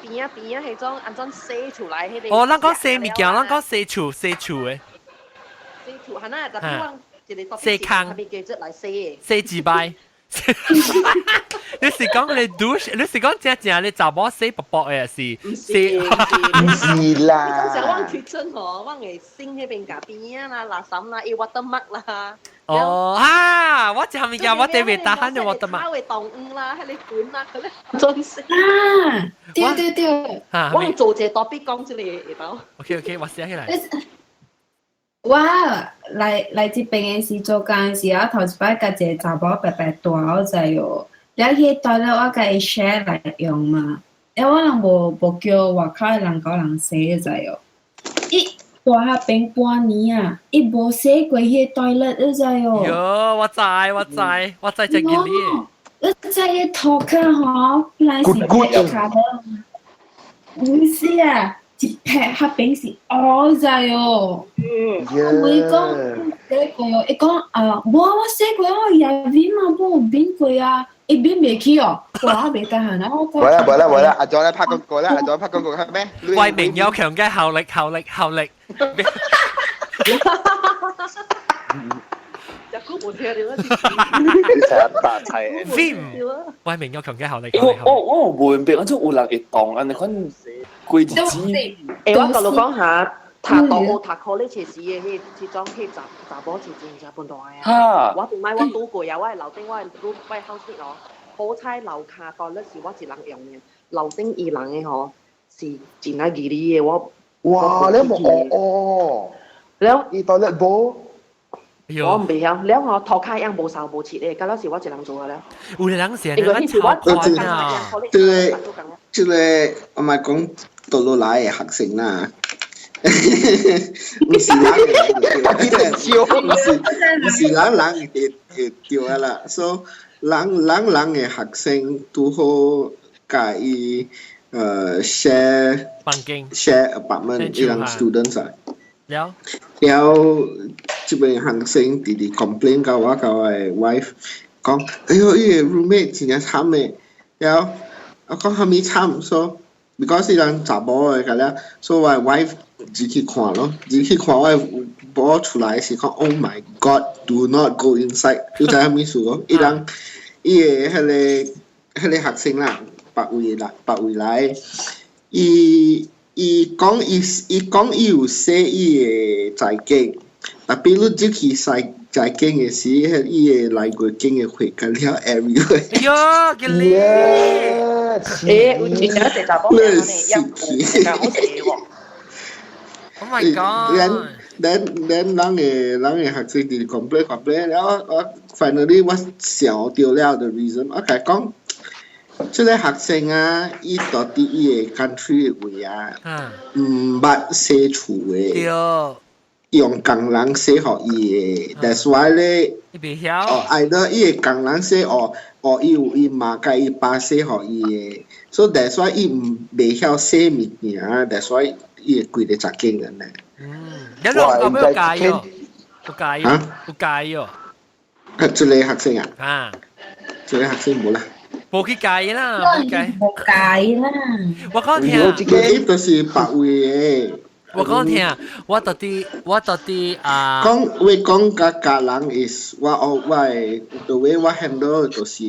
邊仔邊仔彼種按怎洗出來彼個？哦，咱講洗物件，咱講洗厝洗厝的。洗厝係呐，特別我一個洗空，來洗的。洗一擺。你是講你 douche，你是講正正你查某洗薄薄的是？毋是，毋是啦。你講我 kitchen 吼，我會星彼邊共邊仔啦、垃圾啦、伊 watermark 啦。哦啊！我這物件我特別打喊的 watermark。我會動物啦，彼個粉啦，彼個真是。啊！對對對。我做一個 topic 講這個會到。 OK OK，我寫起來。我來來這邊的時做工時，我頭一擺共一个查某白白住，我知哦。了彼个 toilet 我共伊 share 來用嘛，了我人無無叫外口的人共人洗，你知哦。伊住彼邊半年啊，伊無洗過彼个 toilet，你知哦。喲，我知我知，我知這個理。你知彼塗跤吼，本來是白跤的，毋是啊。一撇彼邊是烏知哦。我伊講洗過哦，伊講啊，無我洗過，我也變嘛，無變過啊，伊變袂起哦，我袂得閒啊，我無啦無啦無啦，阿莊來拍廣告啦，阿莊拍廣告係咩？為民有強嘅效力效力效力。一句無聽到。你成日白菜。 Vim，為民有強嘅效力。我我我無明白，按怎有人會當按呢款規日子。欸，我共你講下，讀大學讀 college 時的彼彼種彼查查某是真正本大啊！我頂擺我拄過啊，我的樓頂我的我的 housemate 哦，好彩樓跤 toilet 是我一人用的，樓頂伊人的吼是真啊義理的，我哇，你無哦，了伊 toilet 無。我唔袂曉，了吼塗跤樣無掃無拭的，到了是我一人做了。有的人是按呢超寬啊！這個這個我咪講倒落來的學生啦，毋是人嘅，毋是毋是人人會會對啊啦，所以人人人的學生拄好共伊share 房間 share apartment 伊人 students 啊。了了，這邊學生直直 complain 共我共我的 wife 講，哎喲，伊個 roommate 真正慘的，了，我講啥物慘，so because 伊人查某的，了，所以我的 wife 入去看咯，入去看我的某出來是講，Oh my God，do not go inside，你知啥物意思無？伊人伊的彼个彼个學生啦，別位來別位來，伊。伊講伊伊講伊有洗伊的在間，特別你入去洗在間的時，彼伊的內過間的血甲了 everywhere。哎喲，給你！欸，有一個查某囝呢，一好濟喎。 Oh my god！ Then then then 人的人的學生直 complain complain，了我 finally 我想到了 the reason，我共伊講。這個學生啊，伊到佇伊的 country 的位啊，毋捌洗厝的。對。用工人洗予伊的，that's why 咧，伊袂曉。哦，either 伊的工人洗，哦，哦，伊有伊媽佮伊爸洗予伊的，so that's why 伊毋袂曉洗物件，that's why 伊會規個十間人咧。嗯，你有冇教哦？有教哦？有教哦？啊，這個學生啊？啊，這個學生無啦。無去教啦，無教。無教啦。我講聽，伊就是別位的。我講聽，我到底啊，講話講甲教人 is 我我我的 the way 我 handle 就是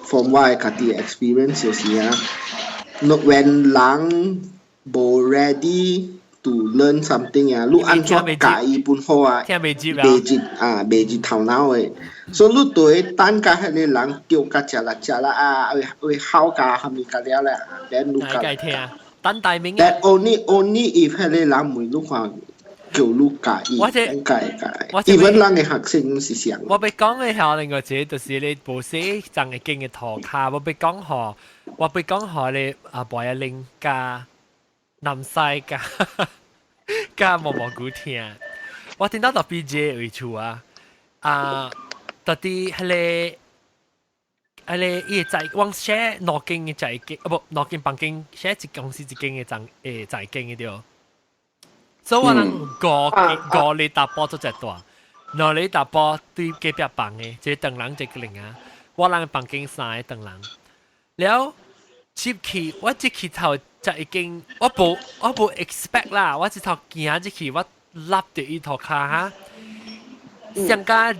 from 我的家己 experience 就是啊，when 人無 ready to learn something 啊，你按怎教伊本好啊？聽袂入袂入啊，袂入頭腦的。所以你對等甲彼個人著甲食啦食啦啊，會會好甲蝦米甲了咧，then 你教。聽。等大名。 That only if 彼個人問你看，叫你教伊，教教。even 咱的學生是啥？我欲講的係另外一個，就是你無洗髒的間的塗跤，我欲講予，我欲講予你啊，博一玲加南西加加毛毛菇聽。我聽到到 BJ 為厝啊，啊，到底彼個。啊咧，伊會在往寫兩間的債間，啊無兩間房間，寫一公司一間的債誒債間的對。所以我人五五个查埔做隻大，兩个查埔對隔壁房的，一個唐人一個另啊，我人房間三个唐人。了入去，我入去頭就已經，我無 expect 啦，我一頭行入去，我立著伊塗跤哈，上加。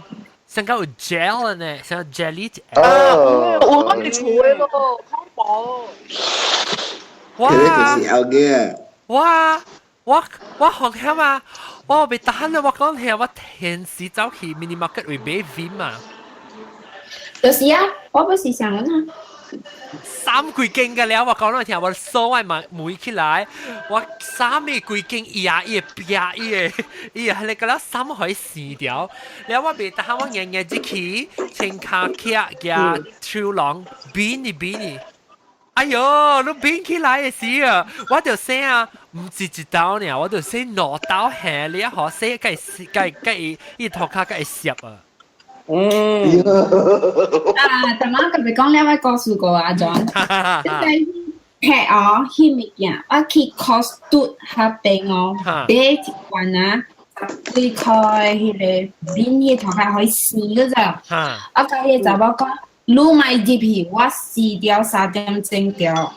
上個有 gel 呢，像 jelly。啊，我幫你厝的咯，恐怖。哇！就是後嘅。哇！我我學曉啊！我袂當啦！我講聽，我天時走去 mini market 會買 Vim 啊。就是啊，我不是想啊。三幾間嘅了，我講你聽，我鎖我門門起來，我三個幾間伊啊，伊會壁，伊會伊會彼個了衫可以洗掉，了我袂當，我硬硬入去，穿跤徛舉手廊，變你變你，哎喲，你變起來的時啊，我就洗啊，毋是一刀爾，我就洗兩刀下，你啊好洗，計計計伊塗跤計會澀啊。嗯。啊，頭仔特別講兩位故事過阿 John，即係劈哦，彼物件，我去 Costco 彼邊哦，買一罐啊，十幾塊彼個面彼塗跤可以生個咋。我共彼個查某講，你莫入去，我四條3點鐘掉。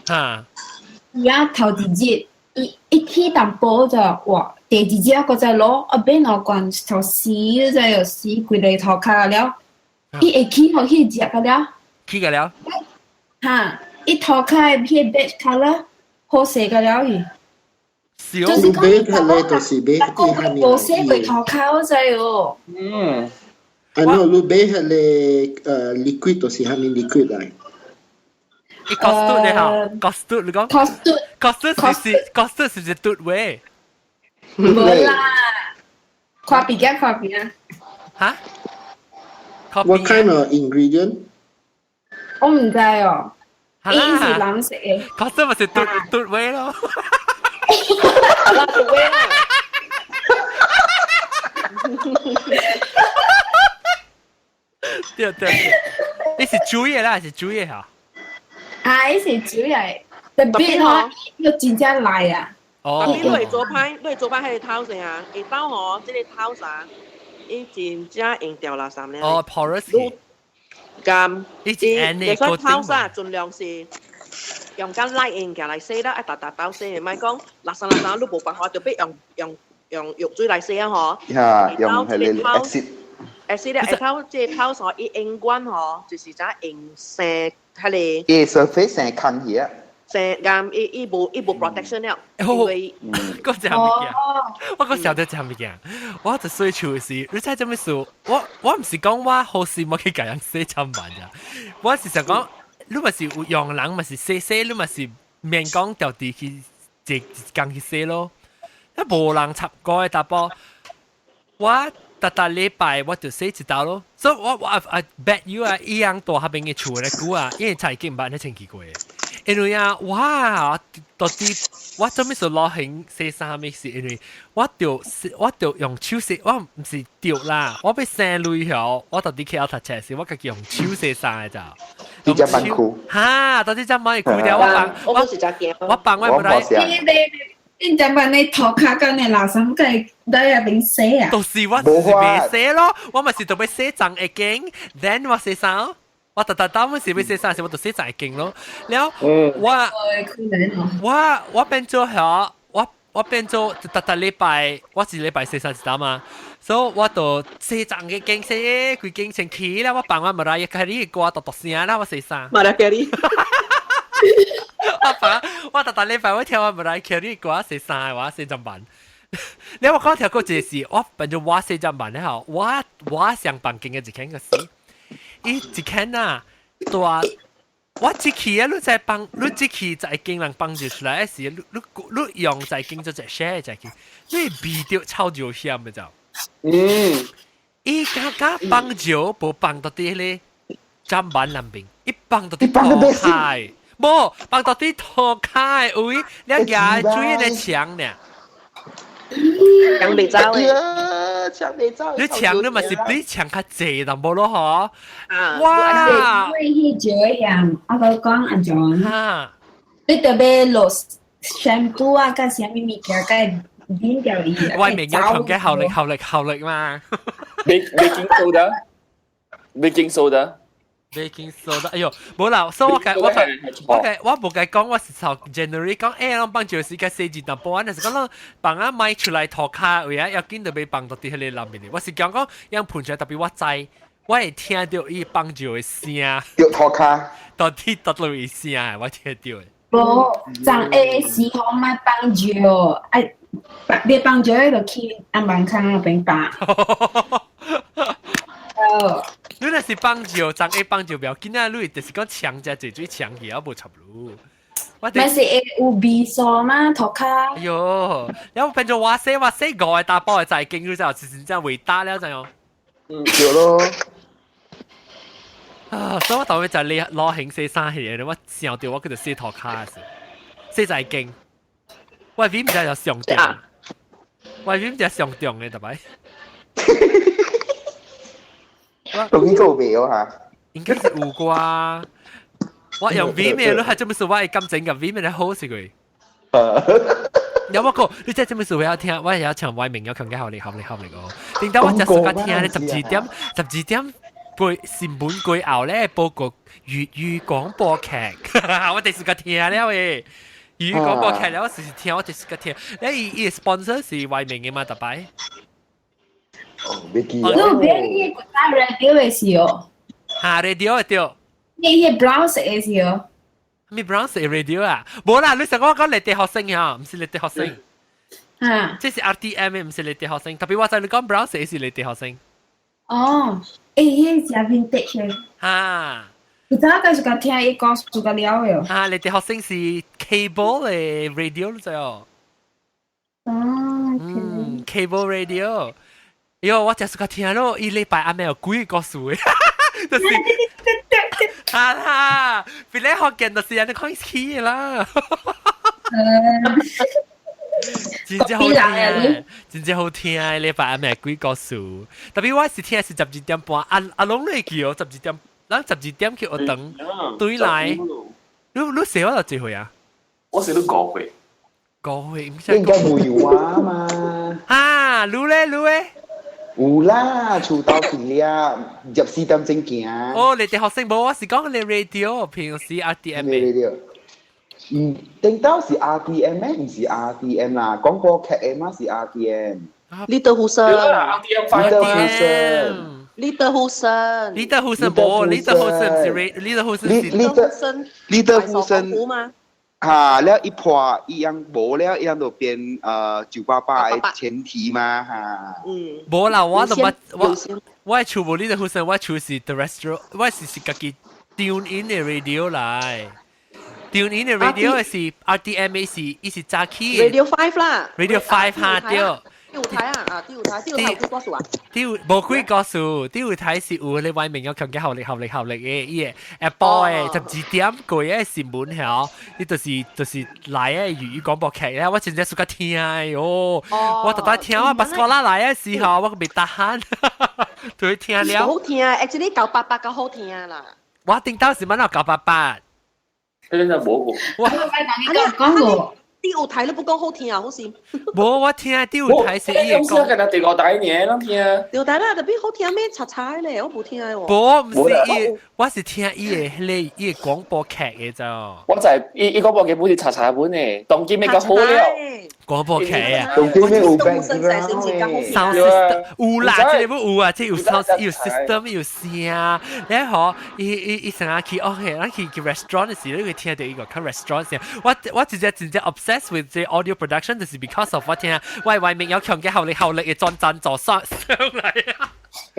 伊啊頭一日，伊一起淡薄就哇，第二日閣再落，啊買兩罐頭死個又死規个塗跤了，伊會起予彼食個了。起個了？哈，伊塗跤的彼個 beige colour 好勢個了去。就是講，買彼個就是買伊下面。無洗過塗跤，我知哦。嗯。啊，喏，你買彼個liquid 就是蝦米 liquid 來？伊 cost 你嚇，cost 你講？cost cost 是是 cost 是是嘟位？無啦，看邊個看邊啊？嚇？What kind of ingredient？我毋知哦，伊是藍色的。 cost 咪是嘟嘟位咯。啦，嘟位啦。對對對，你是煮的啦，是煮的嚇？啊，伊是煮來，特別吼，伊真正來啊！哦，特別你會做歹，你會做歹彼個頭先啊，下晝吼，這個頭啥，伊真正用掉垃圾咧。哦，porous。咁，伊伊所以頭啥盡量是用較 light 的物件來洗啦，愛沓沓鬥洗的，莫講垃圾垃圾，你無辦法就欲用用用藥水來洗啊吼。呀，用彼個 acid。 acid 咧，下晝這個頭啥伊永遠吼，就是怎用生彼個。伊 surface 生空去啊。生啱伊伊無伊無 protection 了，因為嗰隻物件，我嗰時候就隻物件，我就衰處是，你知做咩事？我我毋是講我好事冇去共人洗參飯咋，我是想講，你若是有用人，嘛是洗洗，你嘛是免講掉地去一工去洗咯。啊，無人插過的查埔，我逐逐禮拜我就洗一道咯。所以我我 I bet you 啊，伊樣大彼邊的厝的久啊，因為菜已經毋捌按呢清氣過。因為啊，哇，到底我做咩事攞興洗衫咩事？因為我就用手洗，我唔是掉啦，我欲省鐳曉，我到底去讀冊時，我家己用手洗衫嘅咋。你只板褲？哈，到底只買褲掉我放，我是只驚，我放我唔來。你你就問你塗跤跟你垃圾計喺入邊洗啊？到時我是未洗咯，我咪是特別洗髒一間，then 我洗衫。我特特當時欲洗衫時，我就洗髒一間咯。了我變做曉，我變做逐逐禮拜，我一禮拜洗衫一單嘛，所以我就洗髒一間洗規間先起啦。我放我 Mariah Carey 歌獨獨聲啦，我洗衫。 Mariah Carey。我放我逐逐禮拜我聽我 Mariah Carey 歌洗衫嘅話，洗砧板。你我講聽過一個是，我變做我洗砧板咧吼，我上房間嘅一間個是。伊一間啊，大我一去啊，你在放，你一去在間人放就出來時，你用在間就在 share 在間，你味著臭尿險的就。伊家家放尿無放到佇彼个砧板內面，伊放到佇塗跤，無放到佇塗跤位，你舉水咧牆呢。牆袂走的，牆袂走。你牆你嘛是比牆較濟淡薄咯，嗬？啊！哇！因為彼少樣，我閣講按怎？哈！你特別落 shampoo 啊，佮啥物物件，佮染掉伊。外面有強嘅效力、效力、效力嘛。 Baking soda，baking soda。 Baking soda，哎喲，無啦，所以我計我計我計我無計講，我是從 January 講，欸，攏放尿時間洗一淡薄，但是講攏放啊賣出來塗跤位啊，要緊就欲放到佇彼个內面哩。我是講講，樣噴出來，特別我知，我會聽著伊放尿的聲，著塗跤，到底到落伊聲，我聽著的。無，昨下時候莫放尿，哎，欲放尿就去甕房空那邊放。哦。你若是放尿，昨下放尿不要緊啊！你就是講牆只濟水牆去，啊無插路。我咪是會有味素嗎？塗跤。哎喲，然後變做我洗我洗五個大包的在經，你知道是真正偉大了，知影？嗯，對咯。啊！所以我頭尾就你攞興洗衫迄個，我想到我叫做洗塗跤時，洗在經。我邊唔知就上重，我邊唔知上重的，特別。容易做袂哦嚇，應該是有啩。我用 V 咩？你係做咩事？我係感情嘅 V 咩好是佢。有我個，你真係做咩事？我要聽，我也要唱外面有強嘅效力，效力，效力哦。點解我就時間聽咧？12點，12點過新聞過後咧，播個粵語廣播劇，我第時間聽了誒。粵語廣播劇咧，我時時聽，我第時間聽。你伊 sponsor 是外面嘅嘛？特擺。哦，袂記啊！你有變迄個 radio 的時候？哈，radio 對。你彼個 brown 色的時候？咩 brown 色 radio 啊？無啦，你想我講麗地學生呀？毋是麗地學生。啊，這是 RTM 的，毋是麗地學生。特別我知你講 brown 色是麗地學生。哦，欸，彼個真 vintage 的。哈。有早個是甲聽伊講做甲了的哦。啊，麗地學生是 cable 的 radio 你知哦。哦，嗯，cable radio。喲，我就是個聽咯，伊禮拜暗暝有幾個故事的，就是哈哈，別咧學見就是按呢看起啦。真正好聽，真正好聽！禮拜暗暝鬼故事，特別我是聽是12點半，阿阿攏會記哦，十二點，咱十二點去學堂對來。你細我就幾歲啊？我細你5歲。5歲，唔應該冇有啊嘛。啊，你咧你咧？有啦，厝頭去了，入4點鐘行。哦，你哋學生無，我是講你 radio，平時 RTM 嘅。 radio。嗯，頂到是 RTM 咩？唔是 RTM 啦，廣播劇嘅嘛是 RTM。 Little 呼聲。 RTM Little 呼聲。 Little 呼聲。 Little 呼聲無，Little 呼聲唔是 radio，Little 呼聲是。 Little Little 呼聲。嘛。嚇，了一破伊樣無了，伊樣就變988的前提嘛嚇。嗯。無啦，我都捌我我厝無 Little 呼聲，我厝是 terrestrial，我是家己 tune in 的 radio 來。tune in 的 radio 是 RTM 是伊是早起。 Radio 5 啦。 Radio 5 哈對。第五台啊，啊，第五台，第五台有幾多數啊？第五無幾個數，第五台是有你外面有強嘅效力效力效力嘅，伊個下晡的12點過嘅新聞嚇，伊就是來嘅粵語廣播劇咧，我真正suka 聽的哦，我特特聽我巴斯哥拉來嘅時候，我未得閒，對聽了。好聽啊，actually 988較好聽啦。我頂到是乜咯988？你真係冇過。我講過。第五台都不講好聽啊，好似。無，我聽第五台是伊個講。我第五台呢，攏聽。第五台啦，特別好聽咩？查查咧，我無聽喎。無，毋是伊，我是聽伊個彼個伊個廣播劇的咋。我就係伊伊廣播劇本是查查本的，當今咩較好了。廣播劇啊，當今咩有 background ，sound system 有啦，這個有啊，這有 sound 有 system 有聲。你好，伊伊伊成日去哦，咱去去 restaurant 的時，你會聽到伊個看 restaurant 聲。我直接真正 obsessed with 這 audio production，就是 because of 我聽喂外面有強嘅效力效力嘅裝贊助商上嚟啊。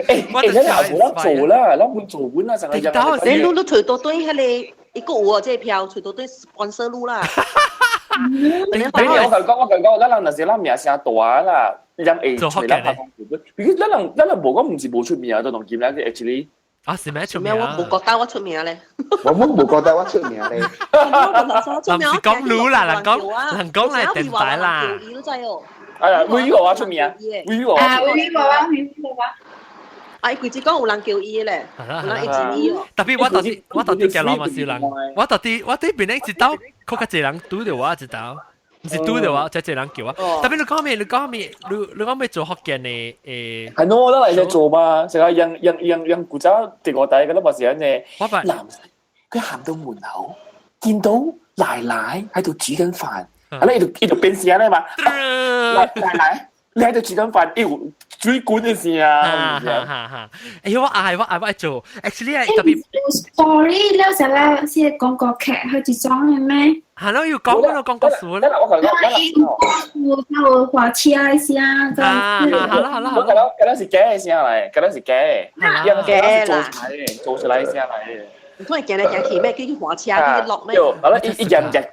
誒，我哋冇得做啦，咱會做本啦，成日你擼擼隨到對彼個一個有啊，這個票隨到對 sponsor 擼啦。你我同講，我同講，咱人若是咱名聲大啦，人會揣咱拍廣告。如果咱人無講，毋是無出名啊，都同見啦。actually 啊，是咩出名？我無覺得我出名咧。我冇無覺得我出名咧。唔是講擼啦，人講人講嚟電台啦。哎呀，威我出名，威我。啊，威我啊，威我啊。啊！伊規只講有人叫伊咧，有人一直伊哦。特別我到底見老嘛是人，我到底我對邊一道，較較濟人拄著我一道，毋是拄著我，才濟人叫我。特別你講咩？你講咩？你講咩做福建的誒？係咯，我都嚟做嘛，成日讓讓讓讓古早第五代嗰粒嘛是安尼。我發男佢行到門口，見到奶奶喺度煮緊飯，係咧，伊就伊就變聲咧嘛。奶奶，你喺度煮緊飯，妖水管嘅事啊！哈哈哈！哎呦，我愛我愛我愛做，actually 係特別 story 了成啦，是廣告劇去一種嘅咩？係咯，要講嗰個廣告詞啦。我講有有花車的聲。啊，好啦好啦好啦。嗰嗰是假的聲嚟，嗰是假的，假啦，做出來的，做出來聲嚟的。唔通係行來行去咩？叫去花車去落咩？好啦，一一日日。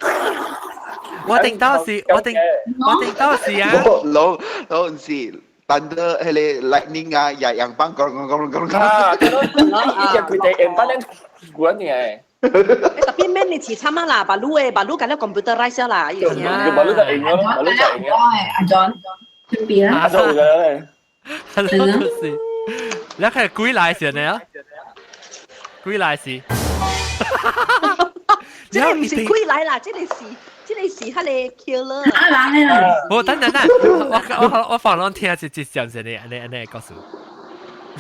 我定到時，我定我定到時啊！老老唔是。thunder 彼个 lightning 啊，也樣幫講講講講講。啊，一日佢哋用班人管嘅。特別免你似慘啊啦，把路的把路緊了 computerize 啦，意思啊。把路就用咯，把路就用咯。阿 John，準備啦。阿 John 嘅咧。係咯，就是。你係鬼來時呢？鬼來時。這個唔是鬼來啦，這個是。這個是彼个 killer。啊人啊！我等等等，我我我放攏聽一一上一個按呢按呢告訴，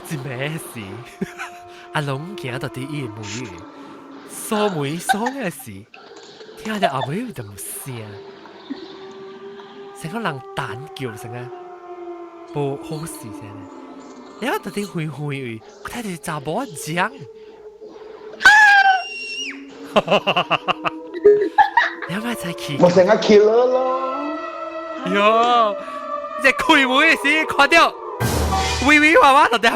是咩事？阿龍行到佇伊的門，鎖門鎖嘅時，聽著後尾就無聲，成個人彈叫成個，無好事聲。你睇到底遠遠位，我睇到查某講。你咪再去？我成個 killer 咯。喲，這開門的時看到，微微娃娃就點？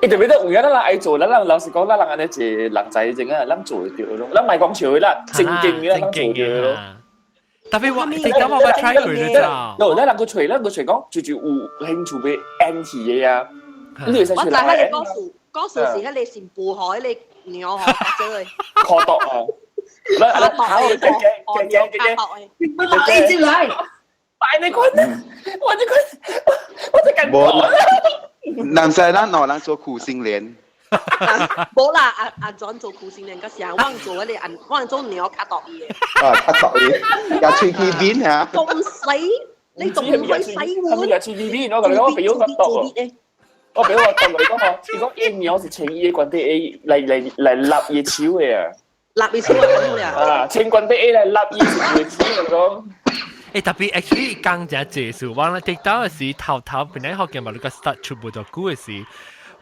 伊特別都有影咱人愛做，咱人老實講，咱人按呢一個人才種啊，咱做會著咯。咱莫講笑的啦，正經的咱做著咯。特別我，你感覺我 try 過你知道？喏，咱人個揣，咱個揣講，就就有興趣欲演戲的啊。你會使我知彼个故事，故事是彼个新婦吼，彼个娘吼，做的。可毒啊！來來，好，給給給給給，我一直來。擺你滾，我這滾，我這敢講。男仔咱兩人做苦心蓮。無啦，阿阿轉做苦心蓮，個時候我做彼個按，我做娘較毒伊的。啊，較毒伊，也喙齒扁嚇。仲死，你仲唔去洗碗？也喙齒扁，我同你講，我俾我較毒。我俾我毒你講嗬，伊講伊娘是穿伊的關底來來來立伊手的啊。立伊手啊！啊，穿關底來立伊手的講。欸，特別 actually 講真濟事，我咧得到的是頭頭本來學嘅嘛，你個 start 出無多久的時，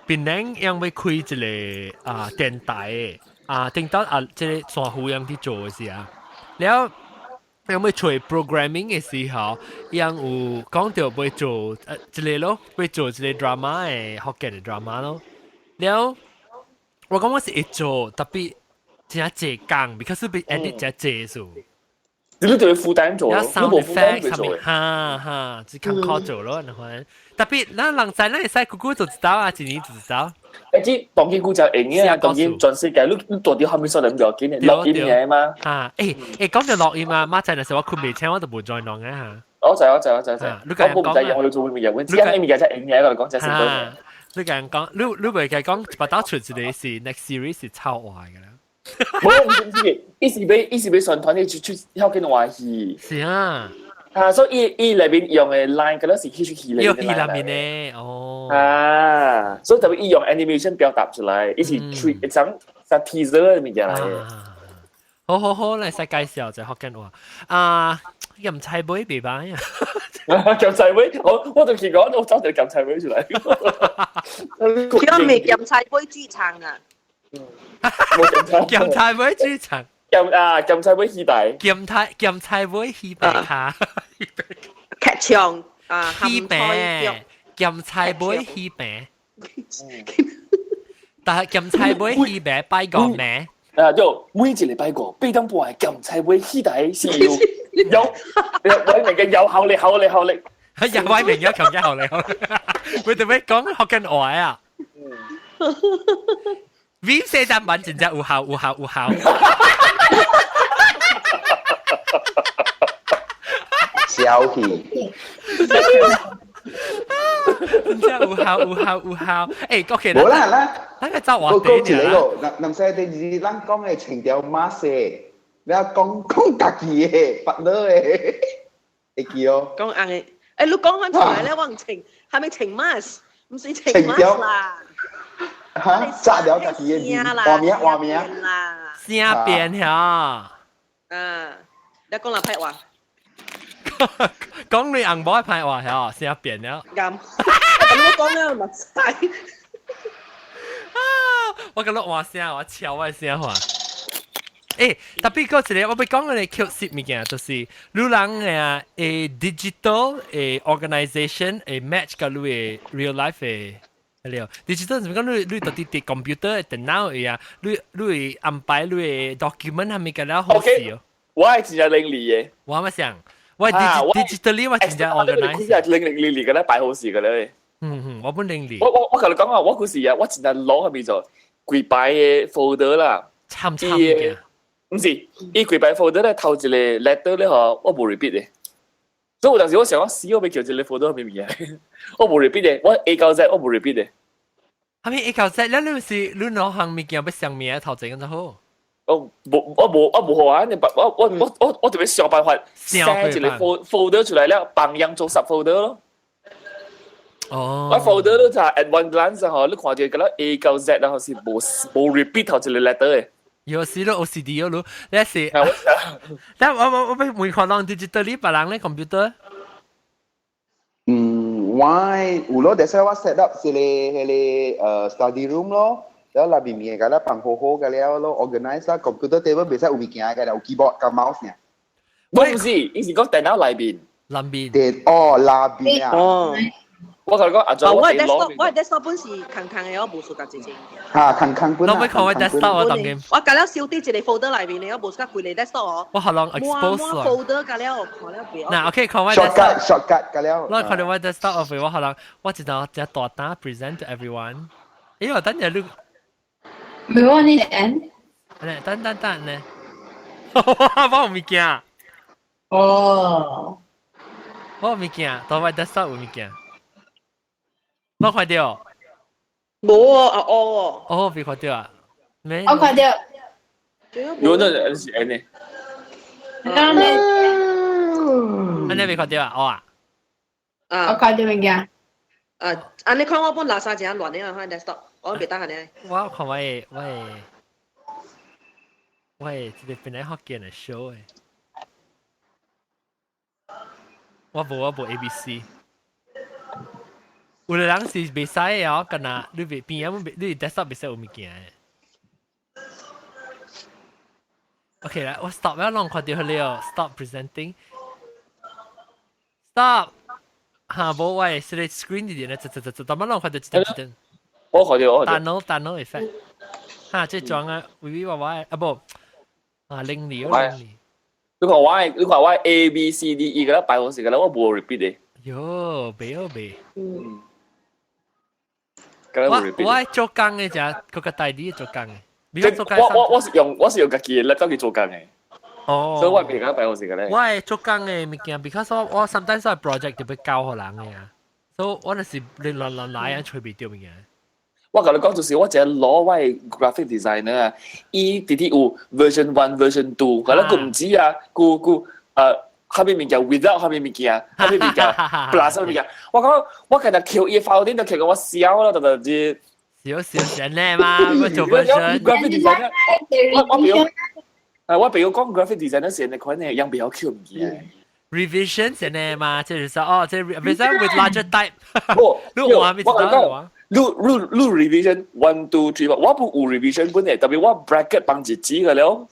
本來因為開一個啊電台的啊，頂到啊這個山湖樣去做的時啊，了因為做 programming 的時候，伊有講到欲做一個咯，欲做一個 drama 的福建的 drama 咯，了我講我是會做，特別真濟工，because 欲 edit 真濟數。你就會負擔做，有你 sound 無負擔 effect 會做嘅。哈哈，只看靠做咯，你看。特別咱人知咱會使久久做一道啊，一年做一道。誒，這當今古就用嘅啊，當今全世界你你大啲後面所能唔要緊嘅，錄音嘅嘛。啊，誒誒，講到錄音啊，媽仔那時我困未醒，我就無再弄啊嚇。我知我知我知我知，你講我唔知用我要做咩嘢，我只係物件才用嘅，我講真係。你講講，你你袂計講一把刀出一個是 next series 是超壞嘅啦。冇唔是唔是，伊是欲伊是欲宣傳你出出曉緊話戲。是啊。啊，所以伊伊內面用的 line，嗰陣是戲出戲內面內面的哦。啊，所以特別伊用 animation 表達出來，伊是出一張隻 teaser 的物件來的。好好好，嚟使介紹就學緊話啊，鹹菜尾袂歹啊。鹹菜尾，我我就見講，我走條鹹菜尾出來。佢未鹹菜尾劇場啊？鹹菜尾劇場。鹹啊鹹菜尾戲台。鹹菜鹹菜尾戲白卡。劇場啊，戲餅，鹹菜尾戲餅。但係鹹菜尾戲餅拜個名。啊，就每一禮拜五8點半的鹹菜尾戲台是有有有偉明嘅有效力效力效力，有偉明有強嘅效力效力，佢哋咩講學緊愛啊？V 四站文真正有效有效有效。小氣。真正有效有效有效，誒，OK 無啦啦，咱個走話題講一個，人唔使電視，咱講的情調馬西，你講講家己的，別人的，會記哦。講硬的，誒，你講翻出來咧，我唔情，係咪情馬？唔是情馬啦。嚇，炸了家己的面，畫名畫名啦。聲變嚇。啊，你講哪派話？講你紅毛派話嚇，聲變了。啱，咁我講了咪知。我覺得話聲，我超我聲話。誒，特別嗰一個，我欲講個缺失物件，就是你人嘅誒 digital 誒 organisation 誒 match 佮你的 real life 的了。digital 是講你你到底佇 computer 電腦的啊，你你會安排你的 document 係咪佮了好勢哦？我係真正伶俐的。我咪想，我 digitally 我真正 organize。伶伶俐俐嘅咧，擺好事嘅咧。嗯嗯，我本伶俐。我我我同你講啊，我嗰時啊，我真正攞係咪做幾擺嘅 folder 啦？參參嘅。唔是，伊幾擺 folder 咧，頭一個 letter 咧嗬，我無 repeat 嘅。所以有當時我想講死，我欲叫一個 folder 係咩物件？我無 repeat 嘅，我 A 到 Z 我無 repeat 嘅。係咪 A 到 Z？你你是你兩項物件欲上名頭前咁就好。我無我無我無好啊！你我我我我我特別想辦法寫一個 folder 出來了，幫人做 sub folder 咯。哦，我 folder 都就 at one glance 嗬，你看住個 A 到 Z 然後是無無 repeat 頭一個 letter 嘅。有時都 OCD 咯，你是，但我我我欲問看人 digitally 別人咧 computer。嗯，我有咯，但是我 set up 一個彼個study room 咯。然後內面物件佮放好好嘅了咯，organize 啦，computer table 袂使有物件嘅，有 keyboard 佮 mouse 爾。我唔是，伊是講電腦內面。內面。電哦，內面啊。哦。我同你講，阿祖，我 desktop 我 desktop 本是空空的，我無 suka 這這。嚇，空空本。我欲看我 desktop 我當然。我共了收佇一個 folder 內面的，我無 suka 規个 desktop 哦。我予人 expose 我 folder 共了看了袂。嗱，OK，看我 shortcut shortcut 共了。我看到我 desktop 我我予人，我一道只大單 present to everyone。因為等陣你。沒有你等。等等等呢。我有物件。哦。我有物件，到我 desktop 有物件。我看到。無啊哦。哦，未看到啊？沒。我看到。有那是按呢？按呢？按呢未看到啊？哦啊。啊。我看到物件。啊，按呢看我本垃圾真亂的啊，看 desktop，我袂當按呢。我看我的我的我的這個本來福建的 show 的。我無我無 A B C。有的人是袂使的哦，敢若你袂邊啊，你 desktop 袂使有物件的。OK 啦，我 stop 了，攏看著了，stop presenting。Stop。哈，無我的是咧 screen 裡面咧，這這這這，但乜攏看著一點一點。我看著我看著。單腦單腦 effect。哈，這裝啊，微微歪歪，啊無，啊伶俐哦伶俐。你看我 A B C D E 個啦，擺好時個啦，我無 repeat 的。喲，袂好袂。嗯。我我做工嘅啫，佢個大啲做工嘅。我是用家己嘅 laptop 去做工嘅。哦。所以我袂敢擺好時個咧。我係做工嘅物件，because 我 sometimes 我 project 特別交予人嘅啊，所以我那是你亂亂來啊，隨便掉物件。我共你講就是我一個攞我 graphic designer 啊，伊直直有 version one、version two，可能佢唔知啊，佢下面物件 without 下面物件，下面物件 plus 下面物件，我講我今日扣伊 file 頂就扣我笑啦，就就是少少成咧嘛，我做 version graphic designer，我比如講 graphic designer 是你款嘅樣比較扣物件。 revision 成咧嘛，即係說哦，即係 revision with larger type。不，你話咪知道啊？你 revision one two three，我不有 revision 本嘅，特別我 bracket 放一紙嘅了，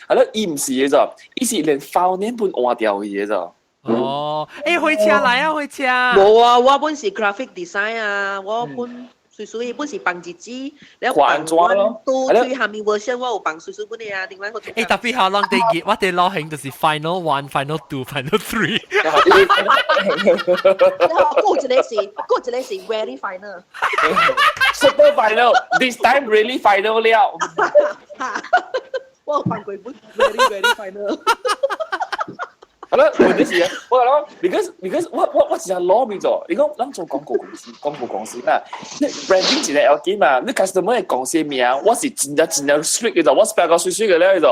係咯，伊唔是嘅咋，伊是連 file name 本換掉嘅咋。哦，欸，回車來啊，回車。無啊，我本是 graphic design 啊，我本隨隨本是放一紙，了放 one two three 下面 version 我有放隨隨本嘅啊，另外我。欸，特別下啷地熱，我哋流行就是 final one、final two、final three。過一個是 very final。 Super final，this time really final 了。我有放過本 very very final。係咯，問題是啊，我講，because 我只係攞咪做，你講咱做廣告公司，廣告公司嘛，你 branding 一個要緊嘛，你 customer 嘅公司名，我是真正真正 strict 嘅就，我 spell 個水水嘅咧就，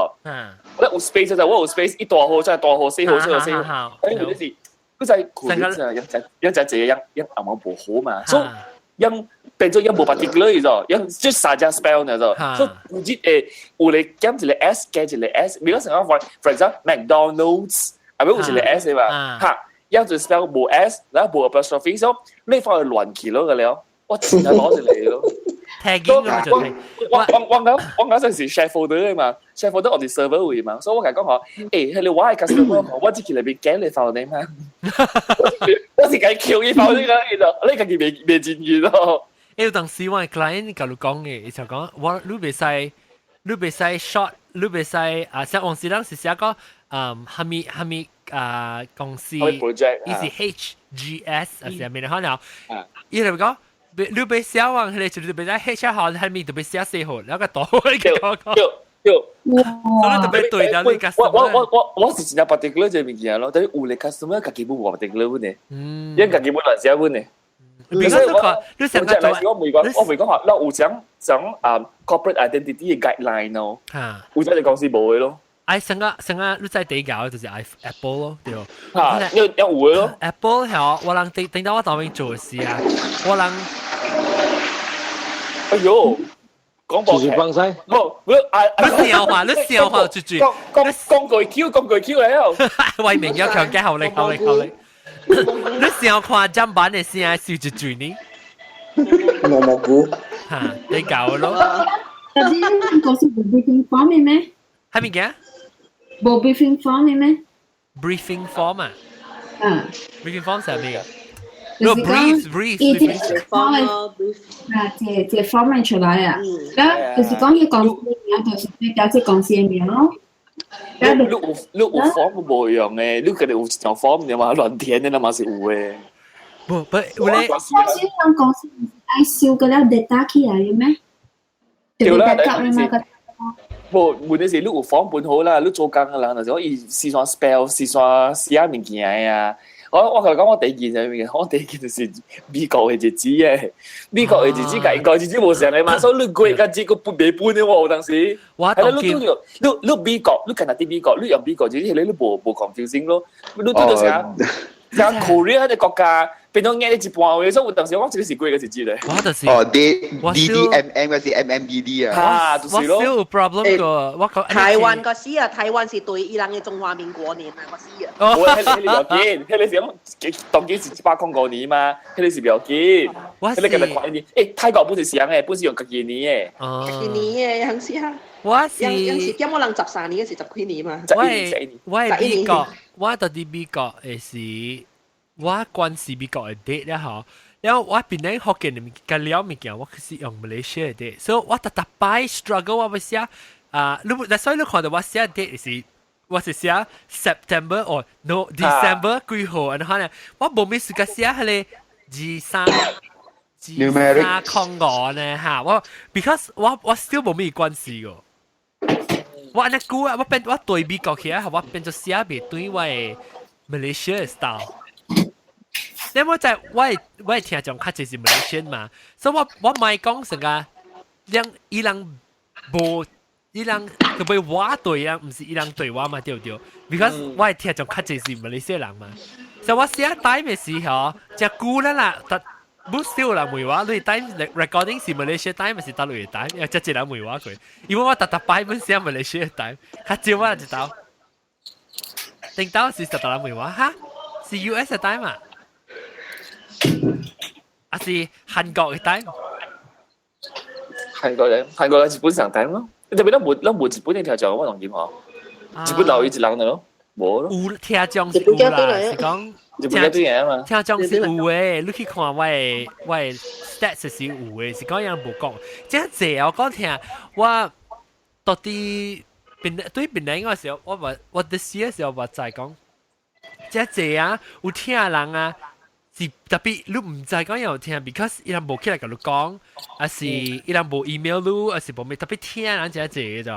我有 space 就我有 space，一大號再大號，細號細號細號，哎，問題是，佢在佢就一隻一隻這樣樣啱啱無好嘛，所以樣變做樣無 particular 嘅就，樣即三隻 spell 呢就，所以有啲誒有嚟減一個 s 加一個 s，比如講 for example McDonald's。係咪有一個 S 嘛？嚇，一就 spell 無 S，然後無 apostrophe，所以你放去亂起咯個了，我真係攞一個咯。 tagging 咁就我講陣時 share folder 嘅嘛，share folder 我哋 server 位嘛，所以我同講話，誒，係你我係 customer，我只去裏邊揀你 file name 嘛，我是計 Q 伊 file 呢個，你家己未未進去咯。有當時我 client 甲你講嘅，伊就講我你袂使，你袂使 short，你袂使啊，像往時人是寫講，嗯，蝦米蝦米啊公司，伊是 HGS 啊，是咩可能？伊就講，你袂寫完，佢就你袂使 H 號，係咪特別寫四號，然後個多你講講。對對，所以特別對的，你我是真正 particular 這物件咯，但是有咧 customer 家己冇 particular 呢，因家己冇亂寫本呢。你講，你成個做，我未講話，我有講講啊 corporate identity 嘅 guideline 咯，有隻公司無嘅咯。哎，成個成個你在地搞就是 Apple 咯，對。嚇，有有嘅咯。 Apple 係我人等等到我當面做事啊，我人，哎呦，廣播劇，幫西，冇，我啊，你笑話，你笑話，住住，講講講句 Q，講句 Q 嚟哦。為明要強加效力，效力，效力。你想看砧板的聲笑一嘴呢？蘑蘑菇。嚇，你搞咯。但是你公司無 briefing form 嘅咩？係咪嘅？無 briefing form 嘅咩？briefing form 啊？嗯。 briefing form 係咩？就是 brief brief 伊這 form 啊，這這 form 出來啊，咁就是講伊公司名，就是你交這公司的名咯。你有 form 無用嘅，你家己有一張 form 你嘛亂填的，那嘛是有嘅。不不，我咧，我是人公司愛收個了 data 起來嘅咩？對啦，無問題是你有 form 本好啦，你做工嘅人就是講伊試算 spell 試算寫物件啊。我同你講，我第一件就係我第一件就是美國的日子嘅，美國的日子佮英國日子無相嘅嘛，所以你過個字個不袂分的喎，有當時。我當你你你美國，你敢若佇美國，你用美國日子，你無 confusing 咯，你對到啥？像 Korea 個國家變到壓你一半位，所以有當時我講這個是幾個日子咧。我就是哦，D D D M M 還是 M M D D 啊？啊，就是咯。我有 problem 個，我講台灣個時啊，台灣是對伊人的中華民國年啊，個時啊。我迄個要緊，彼個是講當今是105年嘛，彼個是不要緊。我是。彼個跟你看呢？欸，泰國本是啥嘅？本是用家己年嘅。哦。家己年嘅，樣是啊。我是。樣是減我人13年，是10幾年嘛。我係美國，我到佇美國的時，我關是美國的 date 了吼，然後我變咧福建的物件了物件，我是用馬來西亞的 date，所以我逐逐擺 struggle 我欲寫啊，你所以你看到我寫 date 是我是寫 September 哦，no December 幾號，然後呢，我無咩時間寫彼个23 2305呢嚇，我 because 我 still 無咩關係個。我按呢久啊，我變我對美國起來，我變做寫袂對我的 Malaysia style。你我在我的聽眾較濟是 Malaysian 嘛，所以我莫講成個，人伊人無伊人特別我對啊，毋是伊人對我嘛，對不對？Because 我的聽眾較濟是馬來西亞人嘛，所以我寫 time 的時候，真久啦啦，但不少人問我，你 time recording 是 Malaysia time 還是大陸的 time？又真濟人問我過，因為我逐逐擺本寫 Malaysia time，較少我一道。頂到是逐逐人問我，哈，是 US 的 time 啊？還是韓國的 time？韓國人，韓國人日本上 time 咯。你特別咱無日本的聽眾，我當見嗬。日本留意一人的咯，無咯。有聽眾是有啦，是講日本對人嘛。聽眾是有的，你去看我的 stats 是有的，是講人無講。真濟我講聽，我到底邊對邊來個時候，我話我的時的時候我在講，真濟啊，有聽人啊。是特別你毋知講有聽，because 伊人無起來共你講，還是伊人無 email 你，還是無咩特別聽人真濟就。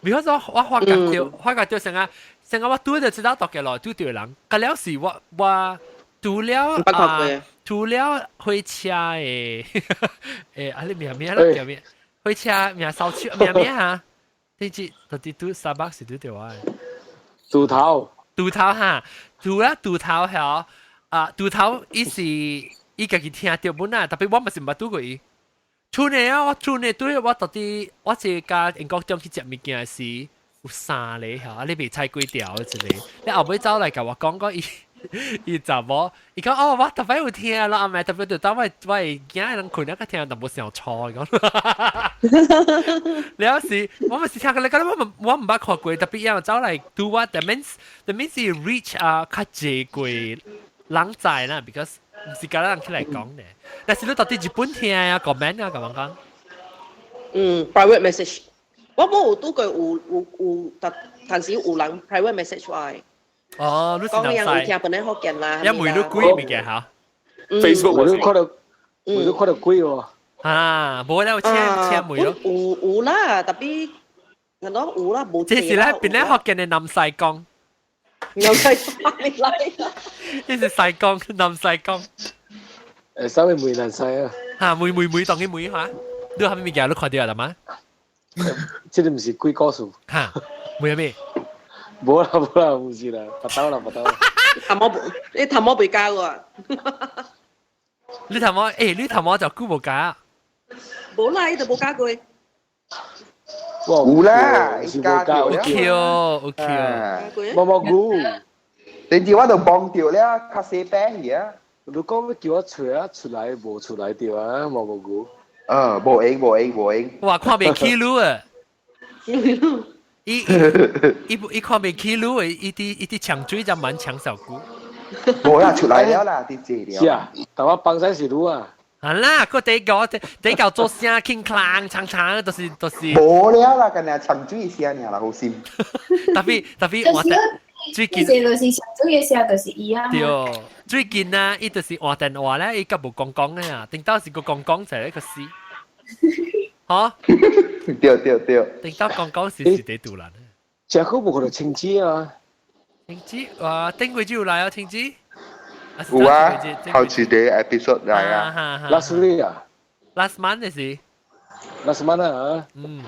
Because 我發覺到，發覺到成個成個我拄就知道讀嘅咯，拄著人，個了是我拄了啊，拄了火車的，啊你名名啦叫咩？火車名燒手名名哈？你知到底拄沙巴是拄著我的？杜頭，杜頭哈，拄了杜頭曉。啊，杜頭伊是伊家己聽著本啊，特別我嘛是毋捌拄過伊。厝呢啊，我厝呢對我到底我這甲英國中去食物件時，有三個嚇，啊你袂踩幾條一個，你後尾走來共我講講伊伊查某，伊講哦，我特別有聽啦，阿妹特別就當我的囝人困啊，較聽淡薄上錯講。了是，我嘛是聽過你講，我毋捌看過，特別伊走來拄我，that means reach 啊較濟過。人知啦，because 毋是敢人起來講的。但是你到底日本聽啊，comment 啊，咁樣講？嗯，private message，我冇有拄過有但但是有人 private message 我。哦，你是講人有聽本來福建啦。一問你鬼物件嚇？Facebook 我都看到，我都看到鬼喎。啊，無啦，有請請問咯。有啦，特別人講有啦，無。這是咧邊咧福建的南西江。南西江你來。呢是西江，南西江。稍微問南西啊。嚇，問問問，當佢問嚇。你係咪物件你看到啦嗎？這個毋是鬼故事。嚇，問咩？無啦無啦，毋是啦，拔刀啦拔刀啦。頭毛，你頭毛袂教喎。你頭毛，你頭毛就久無教。無啦，伊就無教過。有啦，教掉有 Q 有 Q。毛毛菇。電視我就忘掉了，較細餅去啊。如果要叫我出啊，出來無出來掉啊，毛毛菇。無用無用無用。哇，看袂起你啊！伊伊伊看袂起你的，伊佇搶水就蠻搶手久。無啦，出來了啦，佇這了。是啊，但我幫手是你啊。啊啦，個第個第個做聲鏗鏘長長，就是。無了啦，干焦搶水聲爾啦，好心。特別特別我最近，這就是上水的聲，就是伊啊。對，最近啊，伊就是換電話咧，伊佮無講講的啊，頂到是個講講就係一個死。嚇？對對對。頂到講講是佇杜蘭。這個無可能清子啊！清子啊，頂幾就來啊，清子。有啊，後次啲 episode 來啊。 Last week 啊？Last month 的是？Last month 啊？嗯。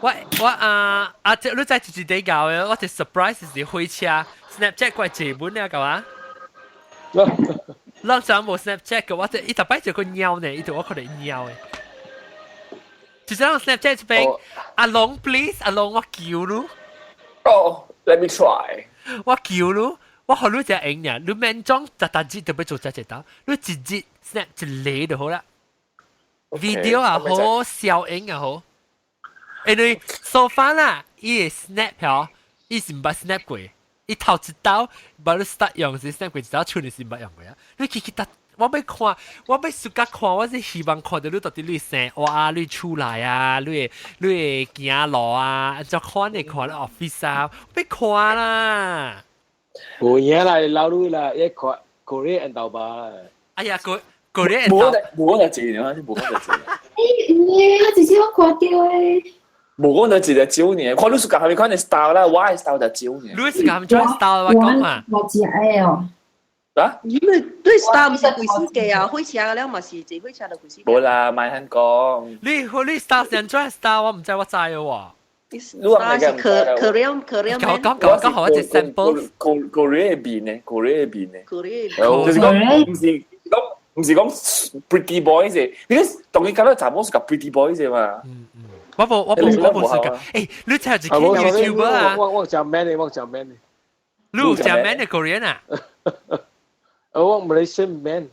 我啊啊！這你知一一底教的，我一 surprise 是火車 Snapchat 過來借本啊，幹嘛？咱上無 Snapchat 嘅，我這伊逐擺就個貓呢，伊就我可能貓的。就是咱 Snapchat 這邊，阿龍 please，阿龍我求你。哦，let me try。我求你，我予你隻用爾，你免裝逐逐日都欲做這一道，你一日 snap 一個就好啦。video 也好，小影也好。因為 so far 啦，伊會 snap 嗬，伊是毋捌 snap 過，伊頭一刀，捌你 start 用時 snap 過一刀，出嚟是毋捌用過啊。你去去搭我欲看，我欲 suka 看，我是希望看到你到底你生活啊，你厝內啊，你會行路啊，就看你看 office 啊，欲看啦。無影啦，老女啦，一看 Korea 緣投吧。哎呀，Korea 無無講就一個，無講就一個。欸，我直接我看到誒。無講就一個少年，看你是講蝦米款的 style 啦，我的 style 就少年。你是講咩 style 我講嘛？我知愛哦。啊？你們對 style 毋是規世界啊，火車了嘛是坐火車就規世界。無啦，莫罕講。你 style 是按怎 style 我毋知我知喎。你是 Korean Korean 講講講講好我一 sample。 Korea 面呢？Korea 面呢？ Korea 就是講毋是講毋是講 pretty boy 啫，because 當佢感覺查某是個 pretty boy 啫嘛。嗯嗯，我無我無是個，欸，你睇一個 YouTuber 啊？我食 man 的，我食 man 的。你有食 man 的 Korean 啊？我 Malaysian man。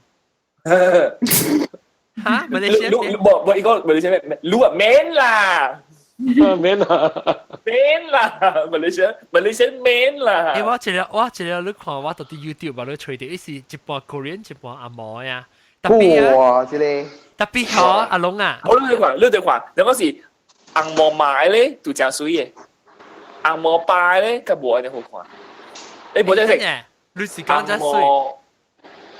哈？Malaysian？無無，伊講 Malaysian man，你話 man 啦。 man 啦，man 啦，Malaysia Malaysian man 啦。欸，我一個你看，我到底 YouTube 啊，你揣著，伊是一半 Korean 一半紅毛呀。特別啊，哇，這個特別好阿龍啊。我你看，你哋看，你講是紅毛買咧就誠媠的，紅毛白咧較無按呢好看。你無這是？你是講這媠？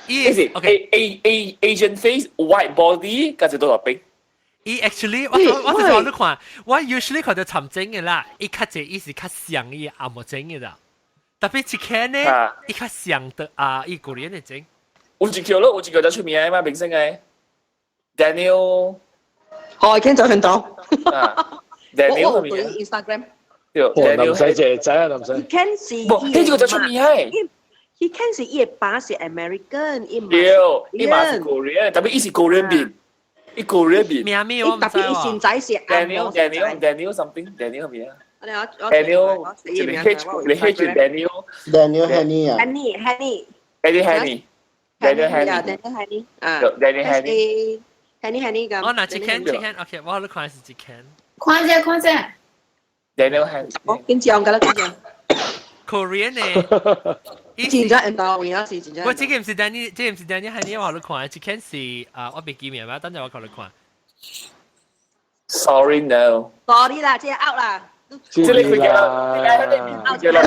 伊是 A A A Asian face white body，佮一多大兵。伊 actually 我是講你看，我 usually 看到參整的啦，伊較濟伊是較像伊紅毛整的啦。特別一看呢，伊較像的啊，伊 Korean 的整。有一個咯，有一個就出名的嘛，明星的 Daniel。好，已經就很多。 Daniel 我對 Instagram。對，Daniel 唔使借仔啊，唔使。伊 can 是，呢個就出名的。伊 can 是伊爸是 American，伊對，伊媽是 Korean，特別伊是 Korean 面。伊 Korean 面。名咩我唔知特別伊現在是 Daniel Daniel Daniel something Daniel 咩啊？Daniel 一個 H 一個 H Daniel Daniel Henny 啊 Henny Henny Daniel Henny Daniel Henny Daniel Henny 啊 Daniel Henny Henny Henny 咁。哦，那一間一間，OK，我你看是一間。看者看者。 Daniel Henny。哦，緊張㗎啦，緊張。 Korean 呢？真正緣投有影是真正。我這個毋是 Daniel，這個毋是 Daniel Henny，我你看，這間是啊，我袂記名嘛，等陣我看你看。 Sorry no。 Sorry 啦，這個 out 啦。這個佢嘅啦，佢嘅啦，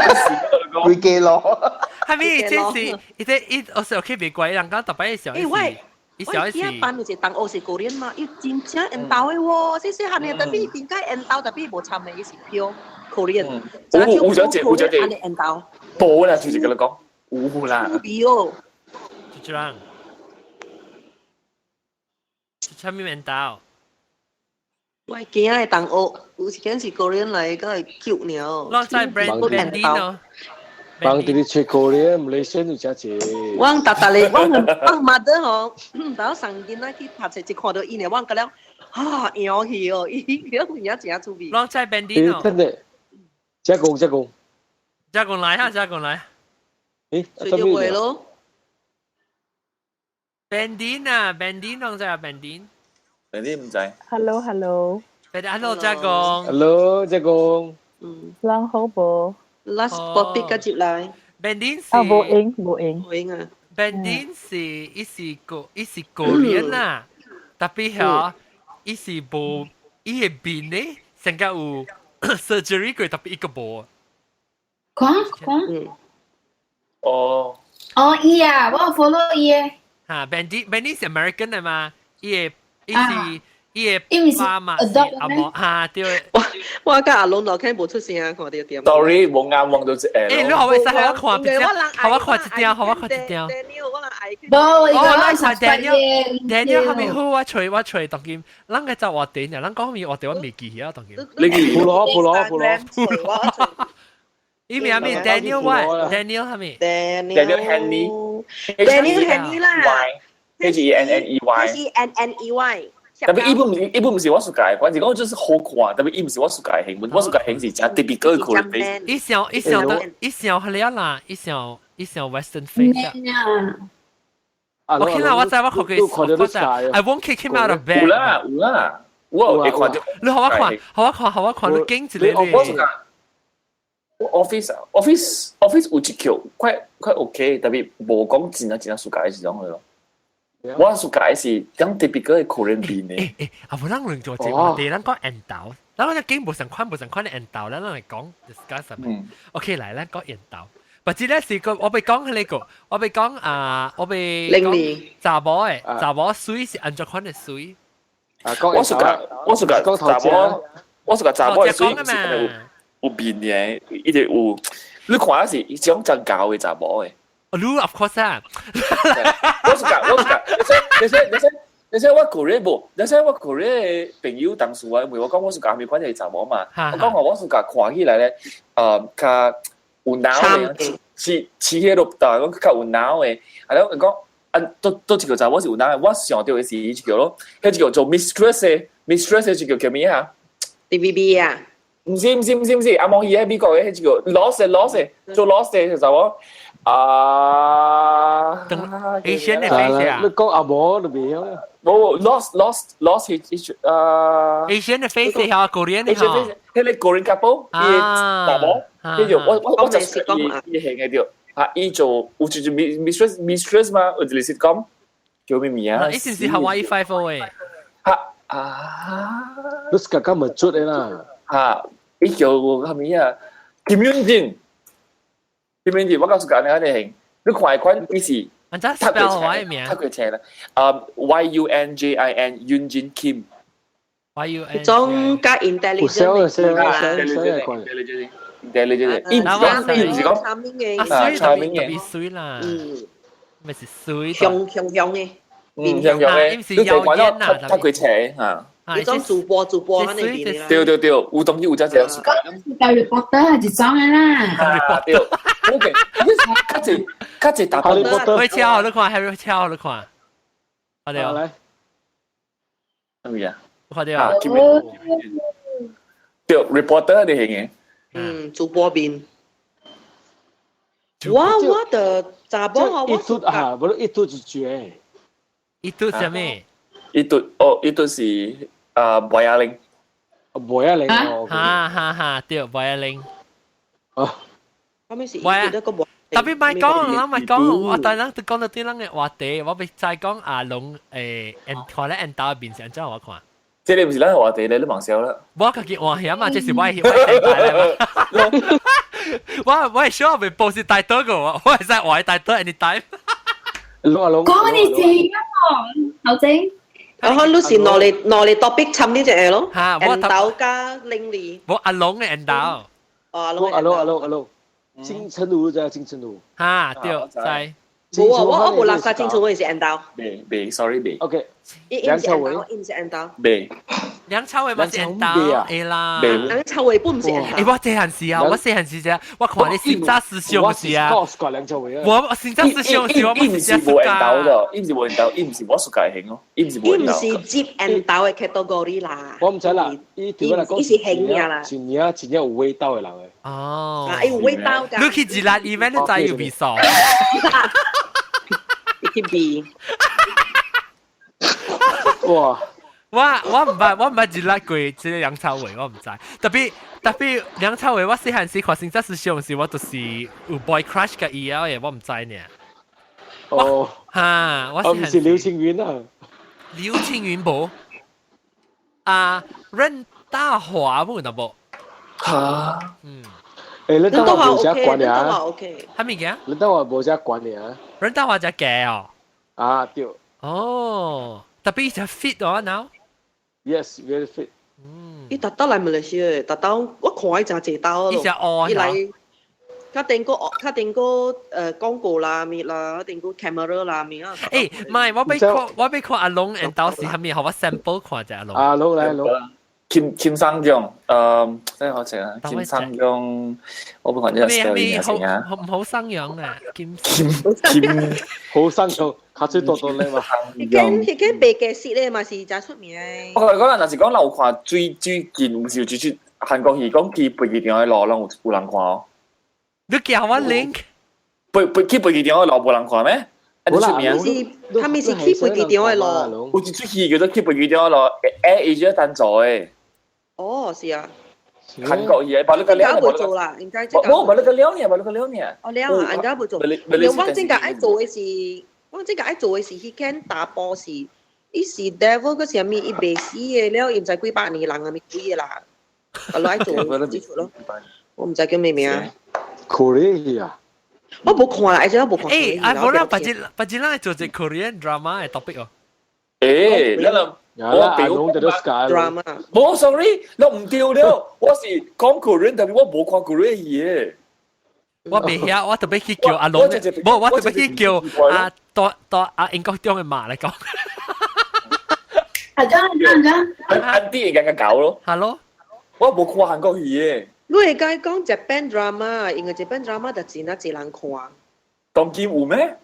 會記咯。係咪？這是伊這伊，我是 OK 別怪人講特別時候。欸喂，我伊班有一個同學是 Korean 嘛，伊真正緣投的喎，細細漢的特別點解緣投特別無參的，伊是 pure Korean。有有咗隻，有咗隻。按呢緣投。冇啦，就是咁樣講，有啦。有。就這樣。啥物緣投？我囝的同學有一間是 Korean 來，閣會 cute 爾。我在 brand brand 咯。幫啲啲吹 Korean、Malaysian 就真濟。我逐逐日，我我媽的吼，然後送囡仔去讀冊，一看到伊呢，我覺得啊，搖去哦，伊有影真趣味。我在 brand 咯。真的，這公這公。這公來哈，這公來。誒，隨就會咯。 Bandin 啊，Bandin 攏知啊，Bandin。 Bandin 毋知。 Hello hello。 Hello，這公。 Hello，這公。嗯。人好無？ Last topic 個接來。 Bandin 是。啊，無閒無閒。無閒啊。 Bandin 是伊是個伊是 Korean 啦，特別係伊是無伊个面咧，成個有 surgery 過，特別伊個無。看看。哦。哦，伊啊，我有 follow 伊个。哈，Bandin 是 American 的嘛？伊个伊是伊个爸嘛是阿嬷哈對。我我佮阿龍老開無出聲，看到點。 Sorry，無啱望到一個。欸，你予我使予我看，予我看一張，予我看一張。無，哦，咱看 Daniel，Daniel 後面好，我揣我揣當今，咱個走話題爾，咱講咩話題我未記起啊，當今。你記？普羅普羅普羅普羅。伊名咩？Daniel what？Daniel 係咪？Daniel Henny。 Daniel Henny 啦。 H E N N E Y。 H E N N E Y。特別伊本毋是伊本毋是我 suka，反正講就是好看，特別伊毋是我 suka 型，我 suka 型是真 typical Korean face。伊像伊像伊像係了啦，伊像伊像 Western face 啊。我見啦，我知我看過，我知。I won't kick him out of bed。有啦有啦，我會看到。你予我看，予我看，予我看，你經一個我 suka。我 office office office 有一橋，快快 OK，特別無講真啊真啊 suka 是種嘅咯。我所解是講 typical 嘅 Korean 面嘅。欸欸，啊無咱論做這話題，咱講緣投，咱講經無相款無相款的緣投，咱來講 discuss 什麼？OK，來，咱講緣投。不知咧是個，我欲講彼個，我欲講啊，我欲講查某的，查某媠是按怎款的媠？我是講，我是講查某，我是講查某的媠，是有有面的，伊就有，你看是一種真厚的查某的。你 of course 啊！我是講，我是講，你說，你說，你說，我 Korea 無，你說我 Korea 的朋友同事啊，因為我講我是講咪款係查某嘛，我講我是講看起來咧，較有腦的，似似迄個大講較有腦的，啊，了講啊，都一個查某是有腦的，我想著的是一個咯，彼一個做 mistress 的，mistress 的一個叫咩啊？TVB 啊？毋是毋是毋是毋是，阿毛伊喺美國的彼一個 Lost Lost 做 Lost 的查某。啊，Asian 的 face 啊？你講阿毛都袂曉。無 Lost Lost Lost 彼啊，Asian 的 face 嚇，Korean 的嚇。彼個 Korean couple，伊查某，彼個我就是伊伊型的對，啊，伊做有一個 mistress mistress 嘛，有一個是講叫咩名啊？伊是是 Hawaii Five-O 的。嚇啊！你是剛剛咪出的啦？嚇，伊叫啥物啊？金允進。金允進，我告訴你，按呢型，你看款伊是。按怎 spell 我的名？讀過冊啦。啊，Y U N J I N Yunjin Kim。 Y U N。種加 intelligent 嘅 intelligent，伊毋是講，伊毋是講，啊，媠特別媠啦，咪是媠。雄雄雄的，嗯，雄雄的，伊毋是妖豔啊，讀過冊嚇。你種主播主播喺那邊啦。對對對，有當時有遮這樣。教育博德係一種的啦。對，OK，較濟較濟大波。會超你看，Harry 超你看，看著。來。咩物啊？看著啊。對，reporter 你型嘅。嗯，主播面。我的查某啊，一嘟啊，無一嘟就絕。一嘟啥物？一嘟哦，一嘟是啊，麥亞玲。麥亞玲哦。哈哈哈，對，麥亞玲。哦。後面是一嘟個麥。特別莫講，咱莫講，我當咱都講到對咱的話題，我欲再講阿龍誒，看咧緣投面是按怎我看。這個毋是咱的話題咧，你忘笑啦。我家己換險啊，這是我的台來嘛。我會小未報是大多個，我會使換大多 anytime。講你這啊，頭先。啊，你是攞嚟 topic 尋呢隻嘢咯？嚇，緣投加伶俐。無阿龍的緣投。哦，阿龍。阿龍阿龍阿龍，金城武啫，金城武。嚇，對，知。無啊，我無垃圾金城武是緣投。未未，sorry 未。 OK。梁朝偉，伊毋是緣投。未。梁朝偉嘛是緣投，會啦。梁朝偉不毋是緣投。欸，我細漢時啊，我細漢時啫，我看你新紮師兄時啊。我是梁朝偉啊。我新紮師兄時，我伊毋是無緣投的，伊毋是無緣投，伊毋是我 suka 型咯，伊毋是無緣投。伊毋是接緣投的 category 啦。我毋知啦，伊對我來講，伊是型啦。真正真正有味道的人的。哦。啊，伊有味道㗎。你去一粒 event 你知有味素。你去味。哇！我毋捌一粒過這個梁朝偉，我毋知。特別特別梁朝偉，我細漢時看新紮師兄時，我就是有 boy crush 佮伊啊，我毋知呢。哦。哈，我毋是劉青雲啊。劉青雲無。啊，任達華無得無？哈。嗯。欸，任達華無遮懸爾。 OK。啥物件？任達華無遮懸爾。任達華遮高哦。啊，對。哦，特別就 fit 哦，now。 Yes, very fit。嗯。伊逐兜來馬來西亞，逐兜我看伊誠濟兜咯。伊是哦，伊來較頂個較頂個廣告啦，物啦，頂個 camera 啦，物啊。欸，唔係，我欲看阿龍緣投是啥物，予我 sample 看者阿龍。阿龍來龍。金三強，真係好食啊！金三強，我不管這個 spelling 係啊。好唔好生養啊？金金金好生養，較最多多咧嘛。彼間白嘅色咧嘛是誠出名。我同你講啦，若是講有看最最近有時就出韓國戲講去飛機場的路，攏有人看哦。你叫我 link？飛去飛機場的路無人看咩？啊，你出名？是，他們是去飛機場的路。有一出戲叫做去飛機場的路，Air Asia 單做的。哦，是啊。韓國戲，把你個了，應該袂做啦，應該。冇，把你個了呢，把你個了呢。哦，了啊，應該袂做。我正個愛做的是，我這個愛做的是彼間大波是，伊是 devil 個啥物，伊袂死的了，伊毋知幾百年人啊，咪鬼的啦，啊，來做這出咯，我毋知叫咩名。 Korea 啊？我無看啦，而且我無看。誒，啊，無啦，別日別日咱做一個 Korean drama 的 topic 哦。誒，咱人我表 drama。無 sorry，我唔對了，我是講 Korean，但係我無看 Korean 戲。我袂曉，我特別去叫阿龍，無，我特別去叫阿多多阿英國中嘅媽來講。阿張阿張阿啲人更加搞咯。 Hello，我無看韓國戲嘅。你會該講 Japan drama，因為 Japan drama 就真啊濟人看。當今有咩？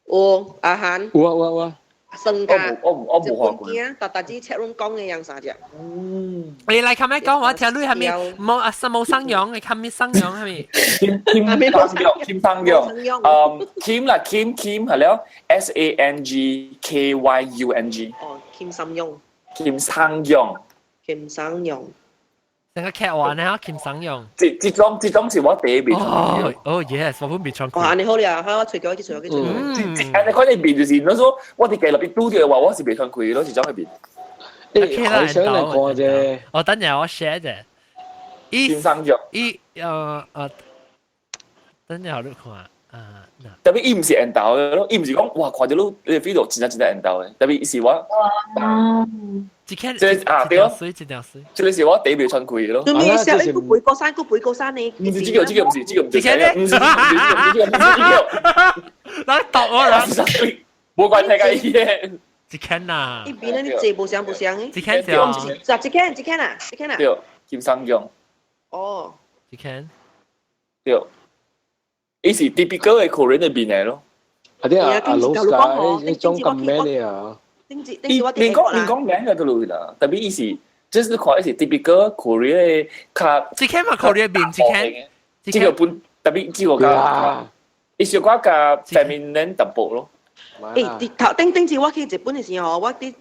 有阿韓。有啊有啊有啊。生家。我無看過。逐逐子 chat room 講嘅樣啥只。嗯。你來看咩講？我聽你係咪冇啊？冇生養？你看咩生養係咪？金金生養，金生養。嗯，金啦，金金係了，S A N G K Y U N G。哦，金生養。金生養。金生養。成個劇話呢，金生養。這這種這種是我第一遍。哦哦，yes，我本未唱過。哇，你好啦，好，我隨叫，去隨叫，去隨。嗯。這這你變就是，你說我哋記錄邊拄著話，我是未穿開咯，是種去變。誒，好想來看啫。我等陣我 share 啫。金生養。伊等陣我你看啊，特別伊毋是緣投的咯，伊毋是講哇，看著你你 video 真正真正緣投的，特別伊是我。哦。一間這啊對咯，水一條水，這個是我第一遍穿開咯。做咩事啊？你背過山，背過山呢？毋是這個，這個毋是，這個毋是，這個毋是，這個毋是，這個毋是，這個。來讀我啦。無關係個伊的。一間啊。一邊咧，你坐無相無相的。一間是。十一間，一間啊，一間啊。對，金三強。哦。一間。對。伊是 typical 的 Korean 的面來咯。啊啲啊啊老師啊，迄種咁咩的啊？伊面講面講名就都啦，特別伊是，就是看伊是 typical Korea 的較。一間嘛 Korea 面一間。這個本特別這個較，伊小可較 feminine 淡薄咯。誒，頭頂頂次我去日本的時候，我佇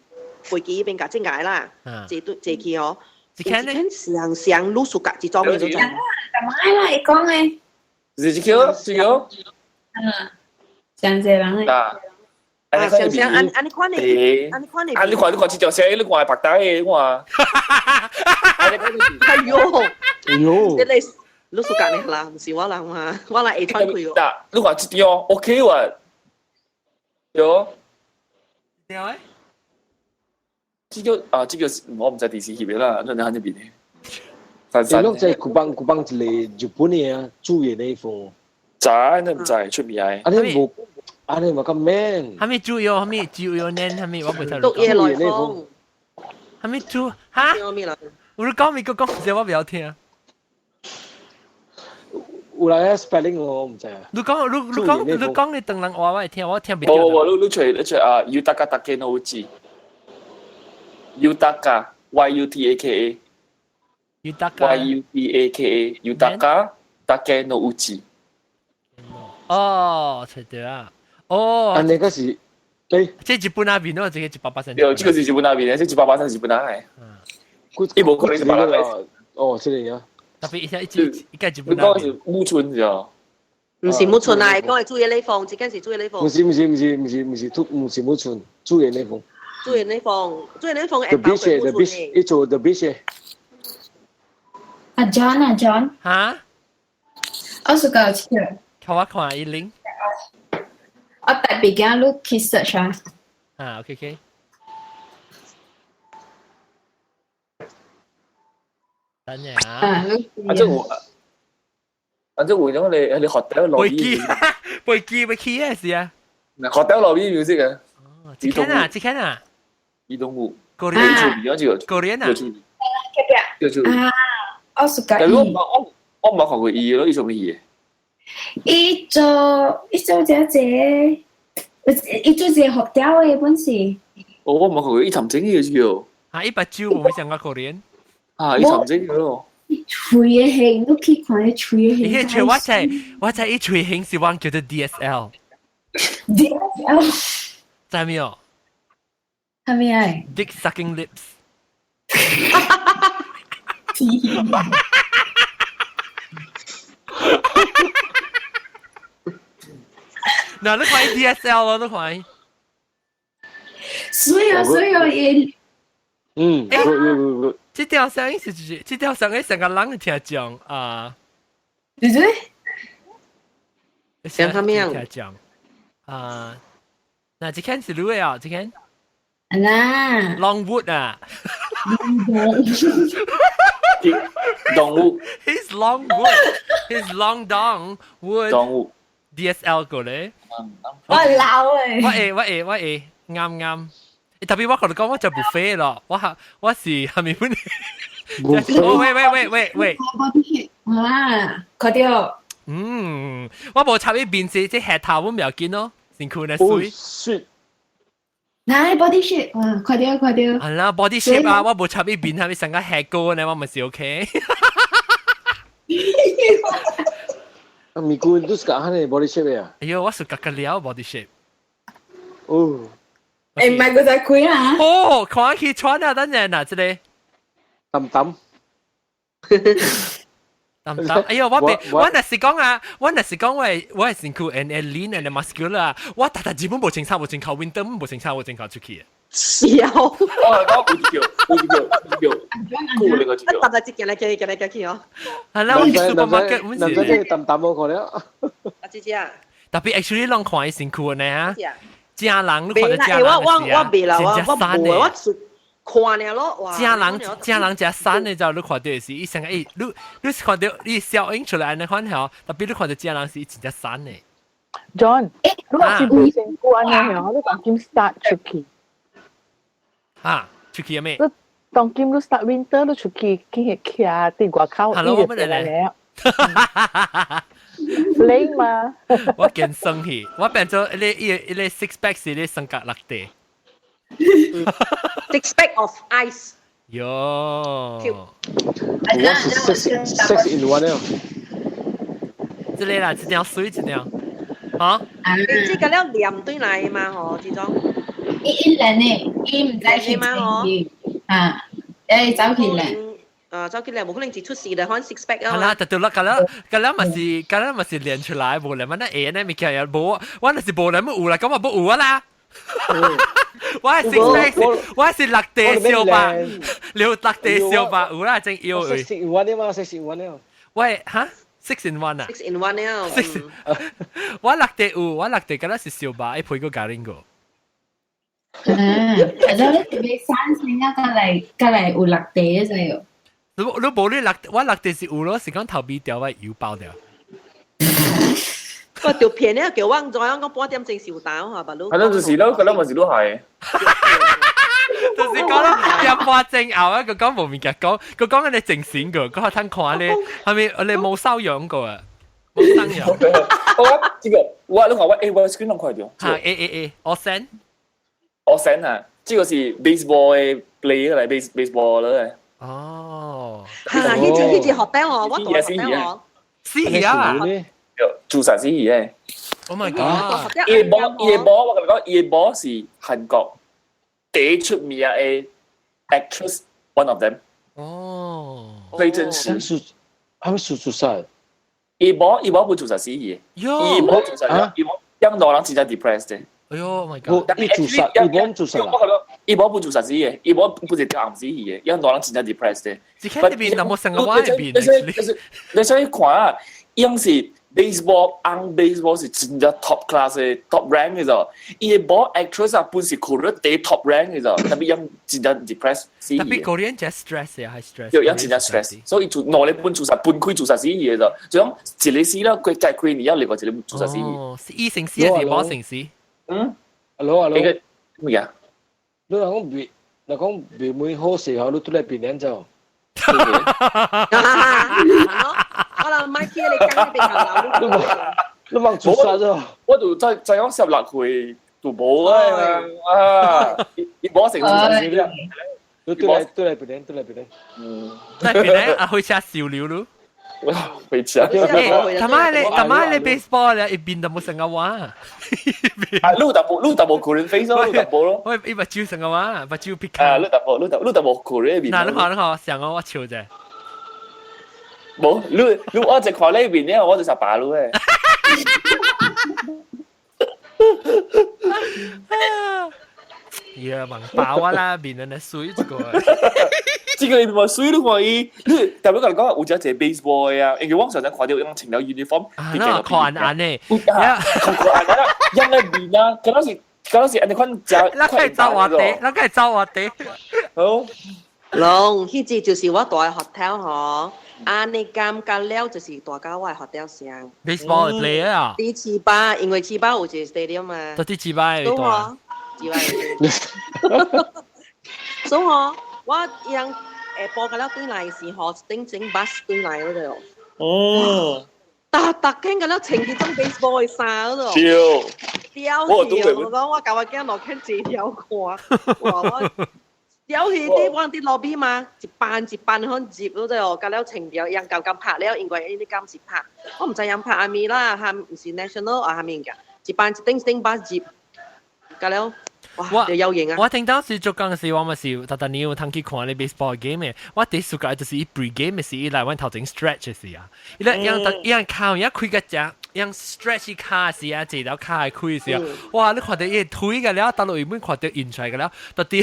飛機彼邊共整個啦，坐坐去哦。一間呢？上上女主角這種的，你知無？干嘛啦？伊講的。是這個，這個。嗯，上濟人的。啊，上上按按你看的，按你看的。啊，你看你看這條線，你看白帶的，我。哎呦！哎呦！這個女主角呢啦，毋是我人嘛，我來會穿開哦。嗱，你看這條 OK 喎，對。對誒。這個啊，這個我毋知電視翕的啦，咱喺這邊的。你攏在古邦古邦一個日本的啊，主演那一份。知，你毋知出名的。啊，你無，啊你無咁 man。啥物主要，啥物主要呢？啥物我袂聽。獨夜來風。啥物主？哈？有你講咪閣講，這我袂曉聽。有來 spelling 我毋知啊。你講，你你講，你講你唐人話我會聽，我聽袂著。無無，你你揣你揣啊，Yutaka Takenouchi。Yutaka Y U T A K A。 Yutaka Y U T A K A Yutaka Takenouchi。哦，揣著啊！哦，啊，那個是，對，這日本那邊咯，這個183。對，這個是日本那邊的，這183是日本那的。伊無可能是別人的。哦，這個啊。特別一下一一個日本你講是木村是哦？毋是木村啊，講係主演那方，這間是主演那方。毋是毋是毋是毋是毋是，毋是木村，主演那方。主演那方，主演那方。 The Beach The Beach，伊做 The Beach。阿 John 啊 John。哈？我是搞笑。看我看伊 link。我特別驚你去 search 啊。啊，OK OK。等陣啊。啊，這有，啊，這有種你你學到落飛機，飛機飛機嘅是啊。學到落邊 music 啊。哦，這間啊，這間啊。移動舞。 Korean 啊。Korean 啊。啊，我是但是我我我冇看過伊咯，伊做咩戲？伊做伊做這這，伊做這學調的本是。哦，我冇看過，伊談正嘅是啊，伊目睭無像個 Korean。啊，伊談正嘅咯。喙的形，你去看伊喙的形。伊喙我知，我知伊喙形是往叫做 DSL。 DSL。知沒有？係咩啊？Dick sucking lips。嗱，你看 DSL 咯，你看。水啊水啊伊。嗯，good good good。這條聲音是這條聲音成個人聽講啊。對對。講啥物聽講啊？嗱，這間是你的啊？這間？啊。 Longwood 啊。 Longwood。 He's Longwood. He's Long Dong Wood. Longwood. DSL 過咧。我老誒。我會我會我會啱啱。特別我同你講，我就 buffet 咯，我係我是係咪本？哦喂喂喂喂喂！啊，看到。嗯，我無插伊面子，這下頭我唔要緊咯，身軀呢水。水。嗱，body shape，哇，快啲快啲。係啦，body shape 啊，我無插伊面，係咪成個下高呢？我咪是 OK。啊，咪顧都是講係 body shape 啊。哎喲，我是格格了 body shape。哦。誒，唔係佢在開啊！哦，看起穿啊，等陣啊，這個。抌抌。抌抌，哎喲，我別，我若是講啊，我若是講我係身軀and lean and muscular 啊，我逐逐日本無穿衫無穿褲，winter 無穿衫無穿褲出去。笑。我講有一條，有一條，有一條，有另外一條。逐日一件來件件來件去哦。係啦，我去 supermarket 男仔真係抌抌我看了。啊，姐姐啊。特別 actually 攏看伊身軀呢啊。正人你看到正人我我我袂啦，我我無，我看了咯，哇！正人正人食瘦的就你看到是，伊成個伊你你是看到伊效應出來按呢款吼，特別你看到正人是伊真正瘦的。 John，如果是無身軀按呢吼，你當今 start 出去。啊，出去咩？你當今你 start winter，你出去去徛佇外口， Hello，我乜嚟咧？冷嘛？我見生氣，我變做一個一個一個 six pack 是咧三角落地。 Six pack of ice。喲。我是 six in one 了。這個啦，這條水這條，啊？你這個了黏對來嘛吼，這種。伊伊練的，伊毋知去嘛吼。啊，誒走去練。啊，走起來無可能一出事就看 six pack 啊。係啦，特對啦，咁啦，咁啦咪是，咁啦咪是練出來，無練乜那會呢？物件又無，我若是無練乜有啦，咁啊無有啊啦。我係 six pack，我係落地燒吧，留落地燒吧，有啦，真要。 Six in one 嘛，six in one 啊。喂，哈？Six in one 啊？Six in one 啊。 Six，我落地有，我落地敢若是燒吧，伊配個咖喱個。嗯，其實你特別三星啊，過來過來有落地就有。你你無你落，我落地是有咯，是講頭尾掉我油爆掉。我條片咧叫我唔知影講半點鐘收單嚇，白佬。係咯，就是咯，嗰粒咪是都係。就是講咯，點半鐘後啊，佢講無物件講，佢講緊你精神個，佢通看咧，係咪你冇修養過啊？冇生養。我這個我你看我 A 我 screen 攏看到。嚇 A A A，我 send。我 send 啊，這個是 baseball 的 play 嚟，base baseball 嚟。哦。嚇！彼隻彼隻學得我，我大學得我。死啊！自殺死去嘅。 Oh my god！伊的某伊的某，我共你講，伊的某是韓國第一出名的 actress，one of them。哦。非真實。是，他們是自殺。伊某伊某不自殺死去的。伊某自殺，伊某養老人真正 depressed 的。哎喲，Oh my god！伊自殺，伊某自殺。我講伊某不自殺死的，伊某不是吊暗死去的，養老人真正 depressed 的。只看那邊那麼成個畫面。你所以看啊，伊是 baseball 紅 baseball 是真正 top class 的 top rank 嘅啫。伊的某 actress 啊，本是 Korea 第 top rank 嘅啫，特別樣真正 depressed 死。特別 Korean 真 stress 啊，係 stress。對，樣真正 stress，所以就兩個本自殺，分開自殺死嘅啫。就講一個死了，過隔幾年又另外一個自殺死。哦，是醫成死還是某成死？嗯。 Hello hello。個咩啊？你若講未，若講未每好時候，你都來變臉就。我諗買起你講你邊頭你望自殺咗？我就再再講16歲就無啊啊！伊無成自殺死了。你對來對來變臉，對來變臉。嗯。來變臉啊！回家收留咯。回家。他媽你他媽你 baseball 咧，一邊都冇成個話。啊，你淡薄你淡薄 Korean face 咯，你淡薄咯。我伊目睭成個話，目睭撇啊，你淡薄你淡你淡薄 Korean 面。嗱，你看你看，上個我笑啫。無，你你我一看你面咧，我就十八你誒。呀，盲爆我啦，面人嚟水這個。這個你咪水你看伊，你特別講講有隻一個 baseball 啊，因為我上陣看到用穿了 uniform，啊，那看按呢，啊，看看按啦，用個面啊，敢若是敢若是按呢款食，那個走我地，那個走我地，好。龍，彼隻就是我住的 hotel 嗬，啊，你感覺了就是大家我的 hotel 上。 Baseball player 啊？佇千巴，因為千巴有一個 stadium 嘛。到佇千巴會大。千巴。所以嗬，我樣下晡個了轉來時吼，一頂整 bus 轉來嗰度。哦。逐逐間個了穿彼種 baseball 的衫嗰度。對。屌去！我講我共我囝落去坐條看，哇我。屌去啲我佇 lobby 嘛，一班一班響入嗰度，甲了穿掉，樣夠夠拍了，因為伊啲敢是拍，我毋知樣拍阿咪啦，哈毋是 national 啊，啥物件，一班一頂一頂巴入，甲了，哇，就有型啊！我聽當時做工時，我嘛是特特你有通去看你 baseball game 的，我第暑假就是伊 pre game 的時，伊來阮頭前 stretch 的時啊，伊咧樣樣跤一開個只。樣 stretch 伊跤時啊，這條跤會開時啊，哇！你看到伊腿個了，到落原本看到印出來個了，到底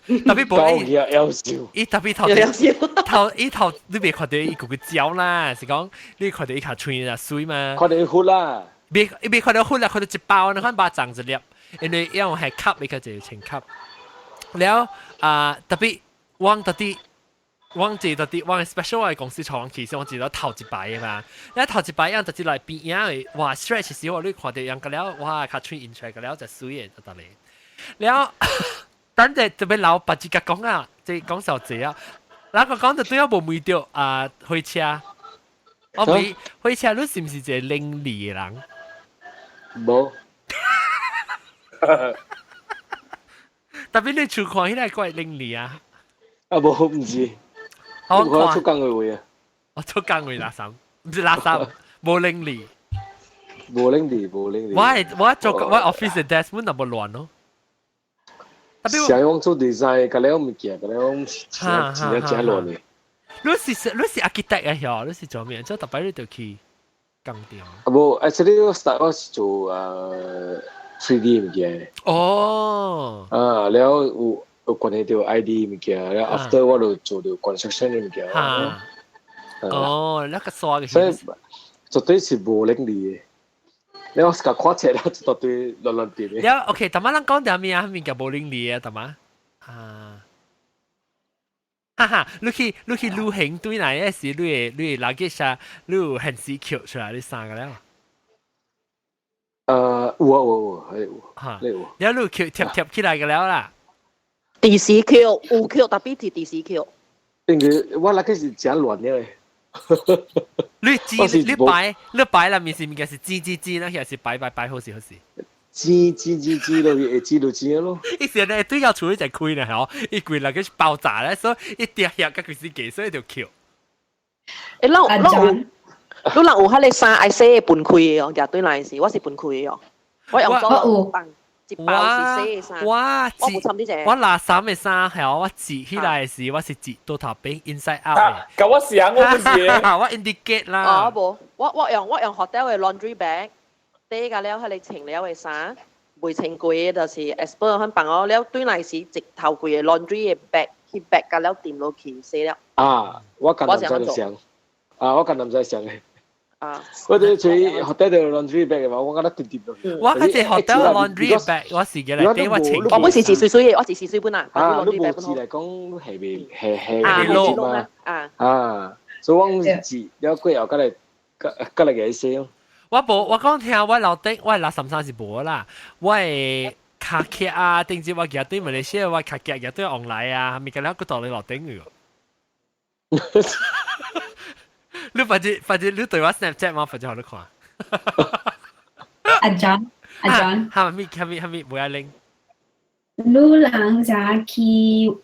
特別無伊特別頭頭伊頭你袂看到伊個個腳啦，是講你看到伊跤穿啊水嘛？看到伊血啦，袂袂看到血啦，看到一包那款肉粽一粒，因為因為係吸，伊個就穿吸。了啊，特別我到底。我記得啲，我 special 我公司坐其實我記得頭一擺的嘛，你頭一擺樣就來邊樣，哇 stretch 時我你看到樣個了，哇較喙印出來個了就水的就得咧。了，等陣特別老白一個講啊，這講小姐啊，那個講就對我無問到啊，火車，我問火車你是毋是一個伶俐的人？無。特別你厝看起來怪伶俐啊。啊無，毋是。我出工的位啊！我出工位垃圾，毋是垃圾，無伶俐。無伶俐，無伶俐。我我做我 office 的 desk 本就無亂咯。想用做 design，個了物件，個了真真真亂的。你是 architect 啊？曉，你是做咩？做特擺你就去工廠。啊無，actually 我 start 我是做3D 物件。哦。啊，了有。有關係到 ID 物件，了 after 我就做到 construction 的物件。哦，那個刷嘅。所以絕對是無伶俐的。你我是共看冊了，一大堆亂亂點的。了 OK，大媽咱講點咩啊？物件無伶俐啊，大媽。啊。哈哈，你去旅行對來的時，你會 luggage 啊，你有現時抾出來，你衫個了。有啊有有，係有。哈，了你有抾貼貼起來個了啦。第時抾有抾，特別是第時抾。因為我那個是真亂的。你剪你擺你擺啦，面是物件是剪剪剪啦，還是擺擺擺好時好時？剪剪剪剪落去，會剪就剪咯。伊時咧對要處理就開啦，嗬！伊規來個爆炸咧，所以一跌下，佮佢是幾所以就抾。欸，咱咱有，你人有彼个衫愛洗的分開的哦，舉對來時，我是分開的哦，我用做一包是洗的衫。我我無參你這。我拿衫的衫係我折起來時，我是折倒頭邊 inside out。佮我想我不是。我 indicate 啦。哦，無，我用 hotel 的 laundry bag，底個了，彼个穿了的衫，袂穿過的，就是 expert 肯幫我了，對來時直頭規個 laundry 的 bag 去 bag 個了墊落去洗了。啊，我跟男仔想，啊，我跟男仔想的。啊！我哋做 hotel 的 laundry bag 嘛，我覺得掂掂咯。我嗰隻 hotel laundry bag，我是嘅嚟，啲我清。我本是自水水的，我是自水本啊。啊，你無字嚟講係未係係係嘛？啊啊，所以我字了過後，過來過過來個洗咯。我無，我講聽我樓頂，我垃圾衫是無啦，我的卡卡啊，定住我舉對馬來西亞，我卡卡舉對往來啊，咪個了個道理樓頂去。你反正反正你對我 Snapchat 嘛，反正好你看。阿 John，阿 John，哈咪哈咪哈咪，唔愛拎。你人啥去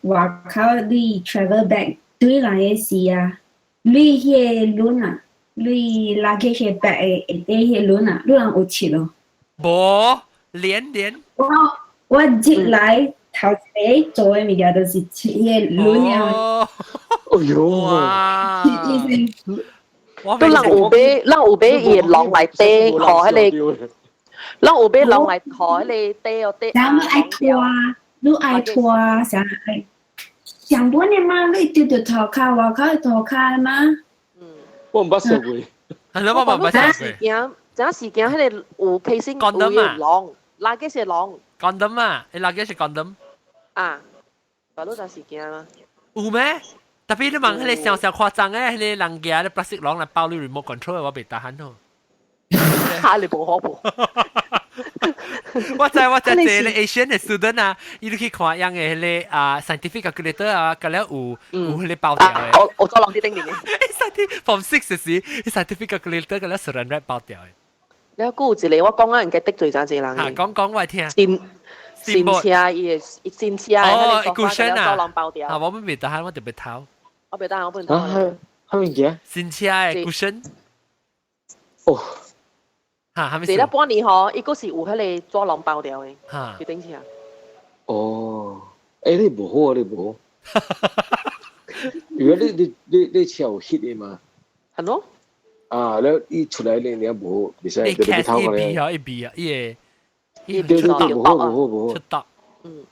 外口你 travel bag 對來的時啊，你彼個輪啊，你 luggage bag 的下底彼個輪啊，你人有切咯？無，連連。我我入來頭一個做的物件就是切彼個輪啊。哎喲！哇！都人有買，人有買伊個籠內底，予彼個，人有買籠來予彼個底哦底。咱們愛拖，你愛拖啥愛？上本的嘛，你丟到塗跤外口的塗跤嘛？我毋捌掃過。係咯，我毋捌掃過。件，這時件彼個有 casing 有籠，垃圾是籠。 condom 啊，你垃圾是 condom。啊，把你這時件嘛？有咩？特別你問彼個小小誇張的，彼個人家的 plastic 籠來包你 remote control，我袂得閒哦。嚇你無好無？我知這個 Asian 的 student 啊，伊就去看樣的彼個啊 scientific calculator 啊，佮了有彼個包掉的。我做人佇頂面的。 scientific form six 時，scientific calculator 佮了 saran wrap 包掉的。了，閣有一個我講啊，應該得罪真濟人。嚇，講講我聽。新新車伊的新車的哦，彼個 cushion 啊，走包掉。啊，我袂得閒，我特別偷。我袂得閒，我不能偷。啊，啥物件？新車的 cushion。哦。嚇，啥物？坐了半年吼，伊閣是有彼個紙籠包掉的。嚇。佇頂車。哦，欸，你無好啊，你無好。如果你車有 heat 的嘛？係咯。啊，你伊出來你無好，袂使特別偷過來。一味啊，一味啊，伊會。對對對，無好無好無好。出毒。嗯。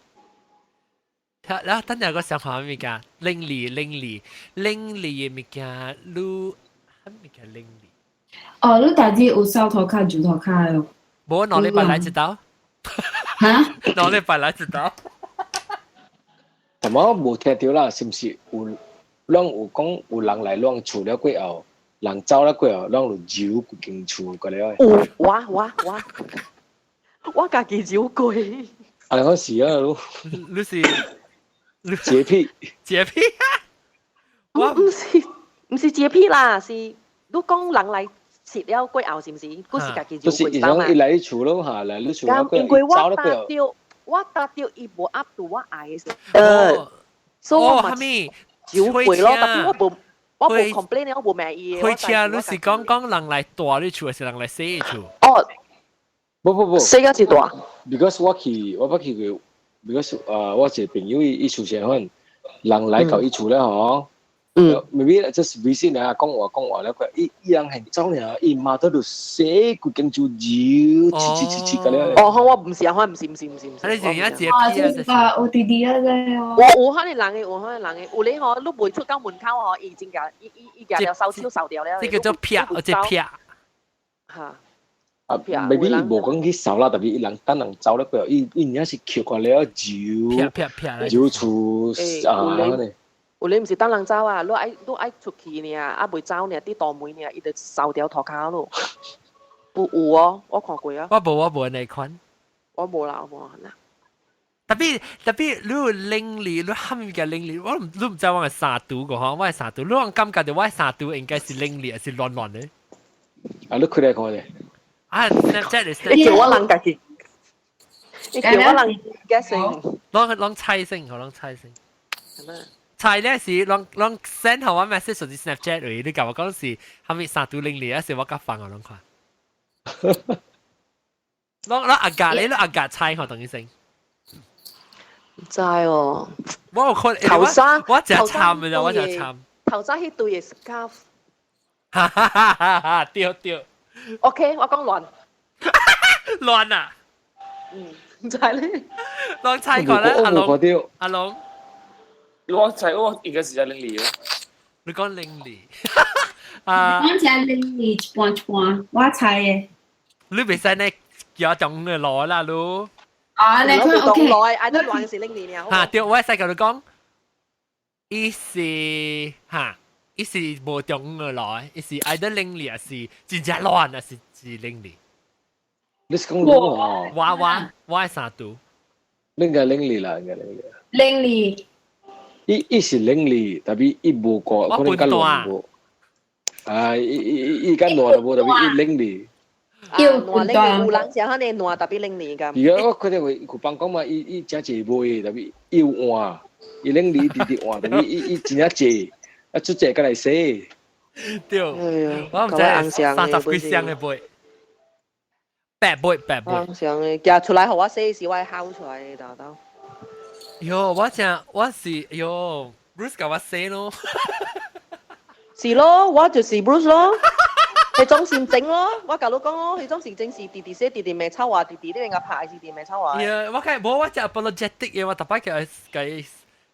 然後等下個想法物件，靈力靈力靈力的物件，你啥物件靈力？哦，你大姊有掃塗跤、舊塗跤的哦？無，2禮拜來一道。哈？2禮拜來一道。但我無聽著啦，是毋是有？攏有講有人來攏厝了過後，人走了過後，攏就揉規間厝過了。有，我家己揉過。啊，你講是啊，你你是潔癖？潔癖？我毋是潔癖啦，是你講人來食了過後是毋是？閣是家己揉過就是伊講伊來厝咯嚇，來你厝了過後，走了過後。我搭著伊無 up to 我愛的時。所以我嘛揉過咯，但是我無 complain，我無罵伊。開車你是講講人來蹛你厝，還是人來洗你厝？哦，不不不，洗個是蹛。 Because 我去，我捌去過，because 啊，我一個朋友伊伊厝是款，人來到伊厝咧吼。嗯，maybe just visit 啊，講話講話咧，佢伊伊人係走爾，伊媽都就洗規間厝揉，切切切切個咧。哦，好，我毋是啊，我毋是毋是毋是毋是。你是影潔癖啊？這個有弟弟啊，這有有可能人的，有可能人的，有咧吼，你袂出到門口吼，伊真共伊伊伊舉了掃帚掃掉了。這叫做癖，這癖。嚇。啊，maybe 伊無講去掃啦，特別伊人等人走了過後，伊伊爾是抾過了揉，揉厝啊，呢。有咧毋是等人走啊，你愛出去爾，啊袂走爾，佇大門爾，伊就掃掉塗跤咯。有有哦，我看過啊。我無按呢款。我無啦，我無啦。特別你有能力，你啥物件能力？我你毋知我的三度個吼，我的三度，你講感覺著我的三度應該是能力，還是亂亂的？啊，你開來看咧。啊，Snapchat 的。你叫我人家己，你叫我人 guessing。攏猜先，好，攏猜先。係咩？猜咧是攏攏 send 予我 message 就是 Snapchat 嚟，你共我講是啥物三度能力，還是我較放我攏看。攏攏阿格你攏阿格猜看等於先。毋知哦。我有看，頭先我真慘嘅咋，我真慘。頭先彼對的 scarf。哈哈哈哈哈！對對。 OK，我講亂。亂啊！嗯，毋知咧。攏猜過咧，阿龍。阿龍。我猜我應該是只零厘。你講零厘。啊！我只零厘一半一半，我猜的。你袂使呢叫中嘅來啦，你。啊，你看 OK。來，愛得亂是零厘爾。嚇對，我會使共你講，伊是嚇，伊是無中嘅來，伊是愛得零厘，還是真正亂，還是是零厘？你是講我？我的三度。應該零厘啦，應該零厘。零厘。伊伊是零厘，特別伊無過，可能較亂無。啊，伊伊伊伊較亂無，特別伊零厘。要爛零厘有人食可能爛特別零厘咁。而家我看到有幫講嘛，伊伊真濟賣，特別伊有換，伊零厘直直換，特別伊伊真正濟，啊出濟過來洗。對，我毋知30幾箱的買，8杯8杯。上的，寄出來予我洗時，我會哭出來的，豆豆。喲，我真我是喲，Bruce 共我洗咯。是咯，我就是 Bruce 咯。彼種先整咯，我共你講咯，彼種是整是直直說直直罵臭話，直直你應該拍是直罵臭話。呀，我講無我只 apologetic 嘅，我逐擺共共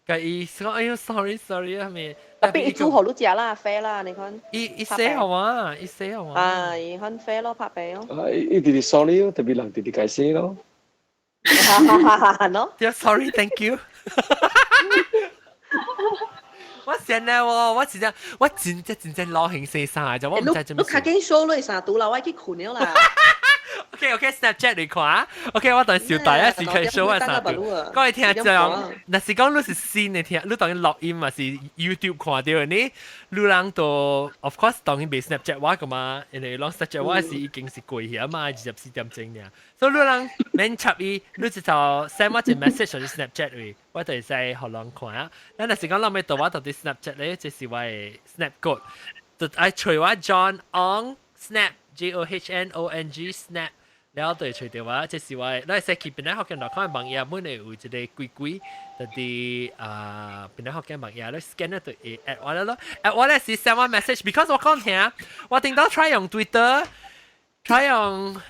共伊講，哎喲，sorry sorry 啊咩？特別伊煮予你食啦，啡啦，你看。伊伊寫好啊，伊寫好啊。啊，伊很啡咯，拍餅咯。啊，伊直直 sorry 咯，特別人直直解釋咯。喏。對，sorry，thank you。我先咧，我我真正我真正真正老興洗衫就我毋知做咩。你較緊 show 你衫櫥啦，我去睏了啦。 OK，Snapchat 你看，OK，我等小弟啊是可以 show 我衫櫥。各位聽眾，若是講你是新的聽，你當然錄音嘛是 YouTube 看著呢，你人都 of course 當然袂 Snapchat 我個嘛，因為攏 Snapchat 我是已經是過去啊嘛，24點鐘爾。所以你人免插伊，你就 send 我一個 message 或者 Snapchat 位，我就會使予人看啊。咱若是講咱欲到我到佇 Snapchat 咧，這是我的 Snap code，就愛揣我 John Ong Snap J O H N O N G Snap。了就會揣著我，這是我的，咱會使去檳城福建內看網頁，本會有一個鬼鬼，就佇啊檳城福建網頁，你 scan 就會 add 我了咯，add 我咧是 send 我 message，because 我講聽，我頂到 try 用 Twitter，try 用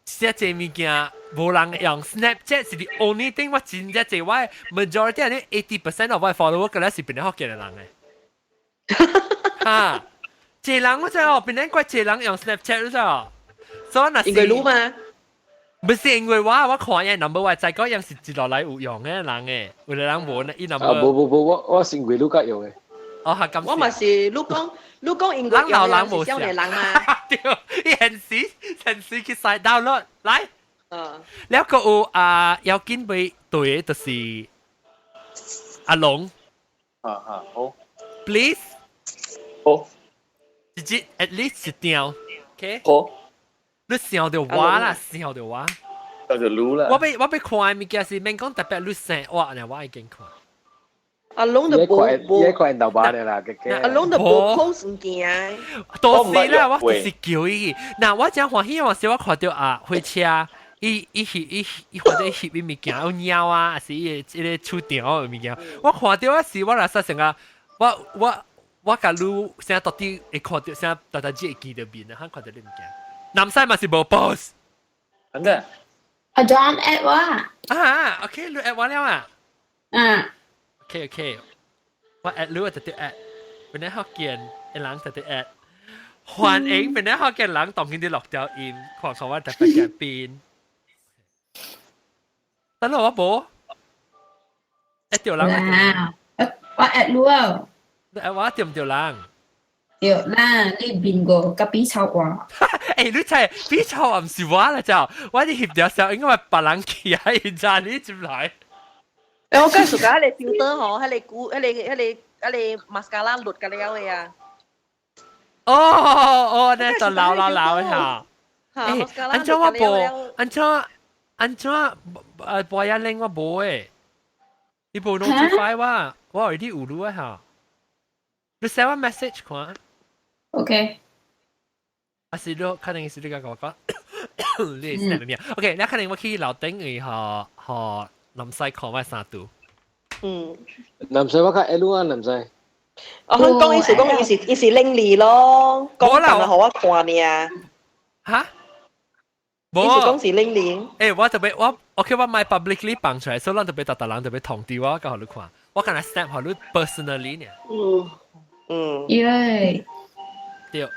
寫這物件，無人用 Snapchat 是 the only thing 我真正濟我 majority 係 80% of 我 follower 個咧是檳城福建的人誒，哈，濟人我知哦，檳城怪濟人用 Snapchat 你知哦，所以若是因為你嘛。不是因為我我看伊 number 我知講樣是接落來有用的人誒，有的人無呢，伊 number。啊，無無無，我我是因為你較用的。哦，係咁。我嘛是你講你講因為人老人無少年人嘛。對，伊現時現時去使 download 來。嗯。了個有啊，要緊尾對的就是阿龍。啊啊好。 Please。好。直接 at least 一張，OK。好。你想著我啦，想著我。想著你啦。我欲我欲看的物件是免講特別你生我，呢我已經看。阿龍就無無，一個人豆把的啦，阿龍就無 post 物件。多是啦，我就是叫伊。嗱，我真歡喜，我是我看著啊，火車，伊伊翕伊伊看著伊翕伊物件，有貓啊，還是伊個伊個厝場的物件。我看著我是我來說成個，我我我共你現在到底會看著，現在大大只會記著面啊，看著你物件。南西嘛是無 post。真的。阿 John add 我。啊，OK，你 add 我了啊。嗯。 OK OK，我 add 你我就得 add，檳城福建的人就得 add，歡迎檳城福建人當今啲錄掉音，看看我特別嘅邊。等下我無，add 著人。我 add 你啊。你 add 我對毋對人？對啦，你邊個佮比臭話？欸，你真比臭話毋是我啦，就我啲翕著時候應該係別人去啊，現在你入來。欸，我介紹個彼個 filter 吼，彼個古，彼個彼個彼個 mascara 落個了的啊。哦哦，那就老老老的哈。欸，按怎我無？按怎按怎呃，播一拎我無誒？你無 notify 我，我有啲有你哈。你 send 我 message 看。 OK。啊是你可能是你共我講，你 snap 咩？OK，你可能我去樓頂位予予林西看我衫櫥。嗯。林西我較會啊，林西。我講意思講伊是伊是伶俐咯，講啦，予我看爾。哈？意思講是伶俐。欸，我特別我 OK，我莫 publicly 放出來，所以咱特別逐逐人特別通知我，共予你看。我敢若 snap 予你 personally 呢。嗯嗯。耶。對。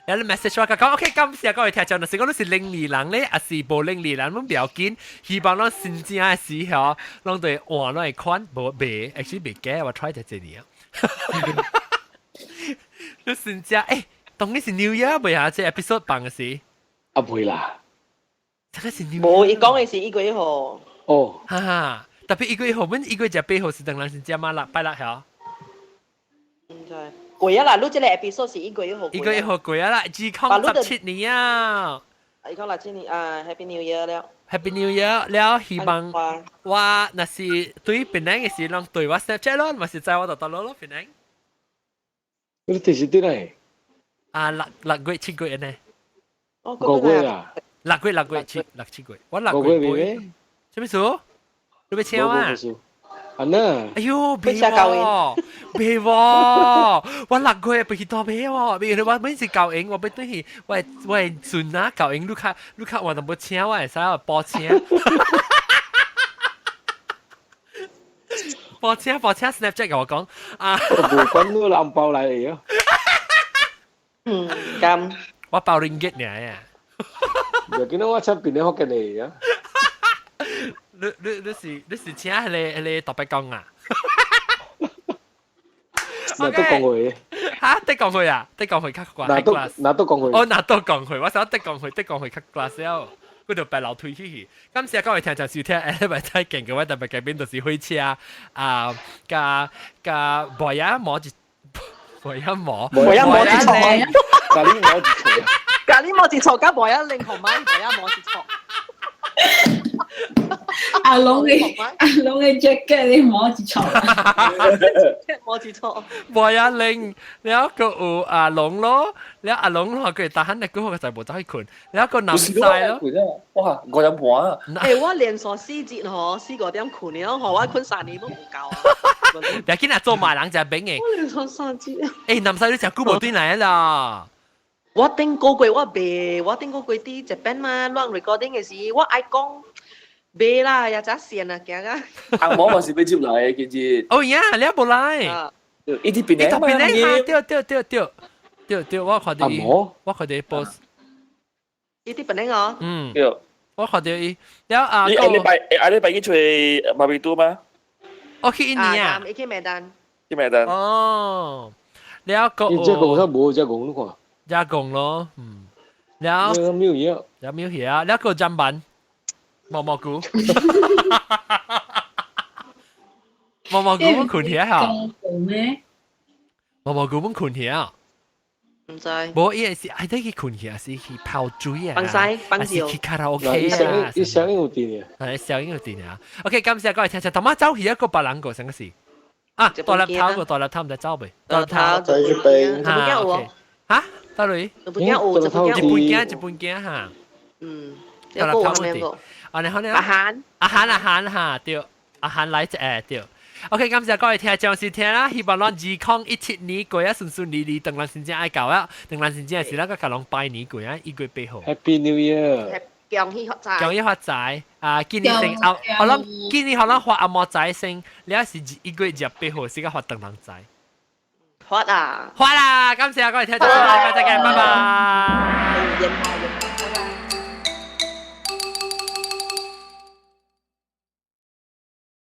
有你 message 我講，OK，感謝各位聽眾。若是講你是伶俐人咧，還是無伶俐人，攏不要緊。希望咱新正的時候，攏對換攏會款，無袂，actually 袂假，我 try 一這年。你新正，欸，當然是 New Year 未啊？這 episode 放的時。啊，袂啦。這個是 New Year。無，伊講的是1月1號。哦。哈哈，特別1月1號，阮1月28號是當人是正嘛六拜六曉。毋知。過啊啦，你這個 episode 是1月1號。 1月1號過啊啦，2017年啊。 2017年啊，Happy New Year 了。 Happy New Year 了，希望我若是對檳城的時，攏對我 Snapchat 咯，嘛是知我就佗落咯檳城。你這是對來？啊，六六月七月呢？哦， 5月啊。六月六月七六七月，我六月尾。什麼事？你欲請我？啊呢？哎喲，別喎，別喎，我6個月不去倒買喎，別我每次教英，我要對去，我孫啊教英，你較你較換淡薄車，我會使報車。報車報車，Snapchat 共我講啊！無管你紅包來的啊！嗯，咁我包 ringgit 爾啊！又見到我出邊咧福建的啊！你是請彼個特別工啊？拿督講話。嚇？得講話啊？得講話較掛。拿督拿督講話。哦，拿督講話，我想得講話，得講話較掛少。佢就白樓推起去。感謝各位聽眾收聽，禮拜再見嘅話，特別嘉賓就是火車啊，加加無影摸一無影摸，無影摸一錯，咖喱摸一錯，咖喱摸一錯，加無影零紅米，無影摸一錯。阿龍嘅 jacket 你摸一錯，摸一錯，無影零，了個有阿龍咯，了阿龍咯，佢打鼾的嗰個就無走去睏，了個南西咯，哇，5點半啊！欸，我連續四節嗬，4、5點睏了，嗬，我睏3年都唔夠啊！別緊啊，做馬人就係餅嘅。我連續三節。欸，南西你食久無轉來啦？我頂個月我袂，我頂個月佇這邊嘛，亂 recording 的時，我愛講。袂啦，也真線啊，驚啊！阿毛嘛是欲接來的，其實。哦呀，你也無來。伊佇邊咧嘛？對對對對對對，我看著伊，我看著伊 post。伊佇邊咧哦？嗯。對。我看著伊，了啊。你下禮拜去揣馬尾都嗎？我去印尼啊。伊去馬丹。去馬丹。哦。了個。伊這講啥無？這講你看。這講咯，嗯。了。沒有嘢。了沒有嘢啊！了個砧板。毛毛菇，毛毛菇阮睏起哈，毛毛菇阮睏起啊，毋知。無伊是愛得去睏起，還是去泡水啊？放西，放是去卡拉 OK 啊？伊聲音有電啊？係聲音有電啊！OK，感謝各位聽眾，頭仔走去一個別人個，啥個事？啊，大粒頭個大粒頭毋知走未？大粒頭在這邊。日本囝有哦。嚇？到底？日本囝有，日本囝，日本囝哈。嗯，大粒頭有電。啊，你好呢？阿韓，阿韓阿韓哈，對，阿韓來一個對。OK，感謝各位聽眾收聽啦，希望咱2017年過啊順順利利，當咱真正愛到啊，當咱真正是咱個共人拜年過啊，1月8號。Happy New Year！恭喜發財！恭喜發財！啊，今年先啊，我諗今年可能發阿毛仔先，你是1月28號是個發當人仔。發啊！發啦！感謝各位聽眾，下禮拜再見，拜拜。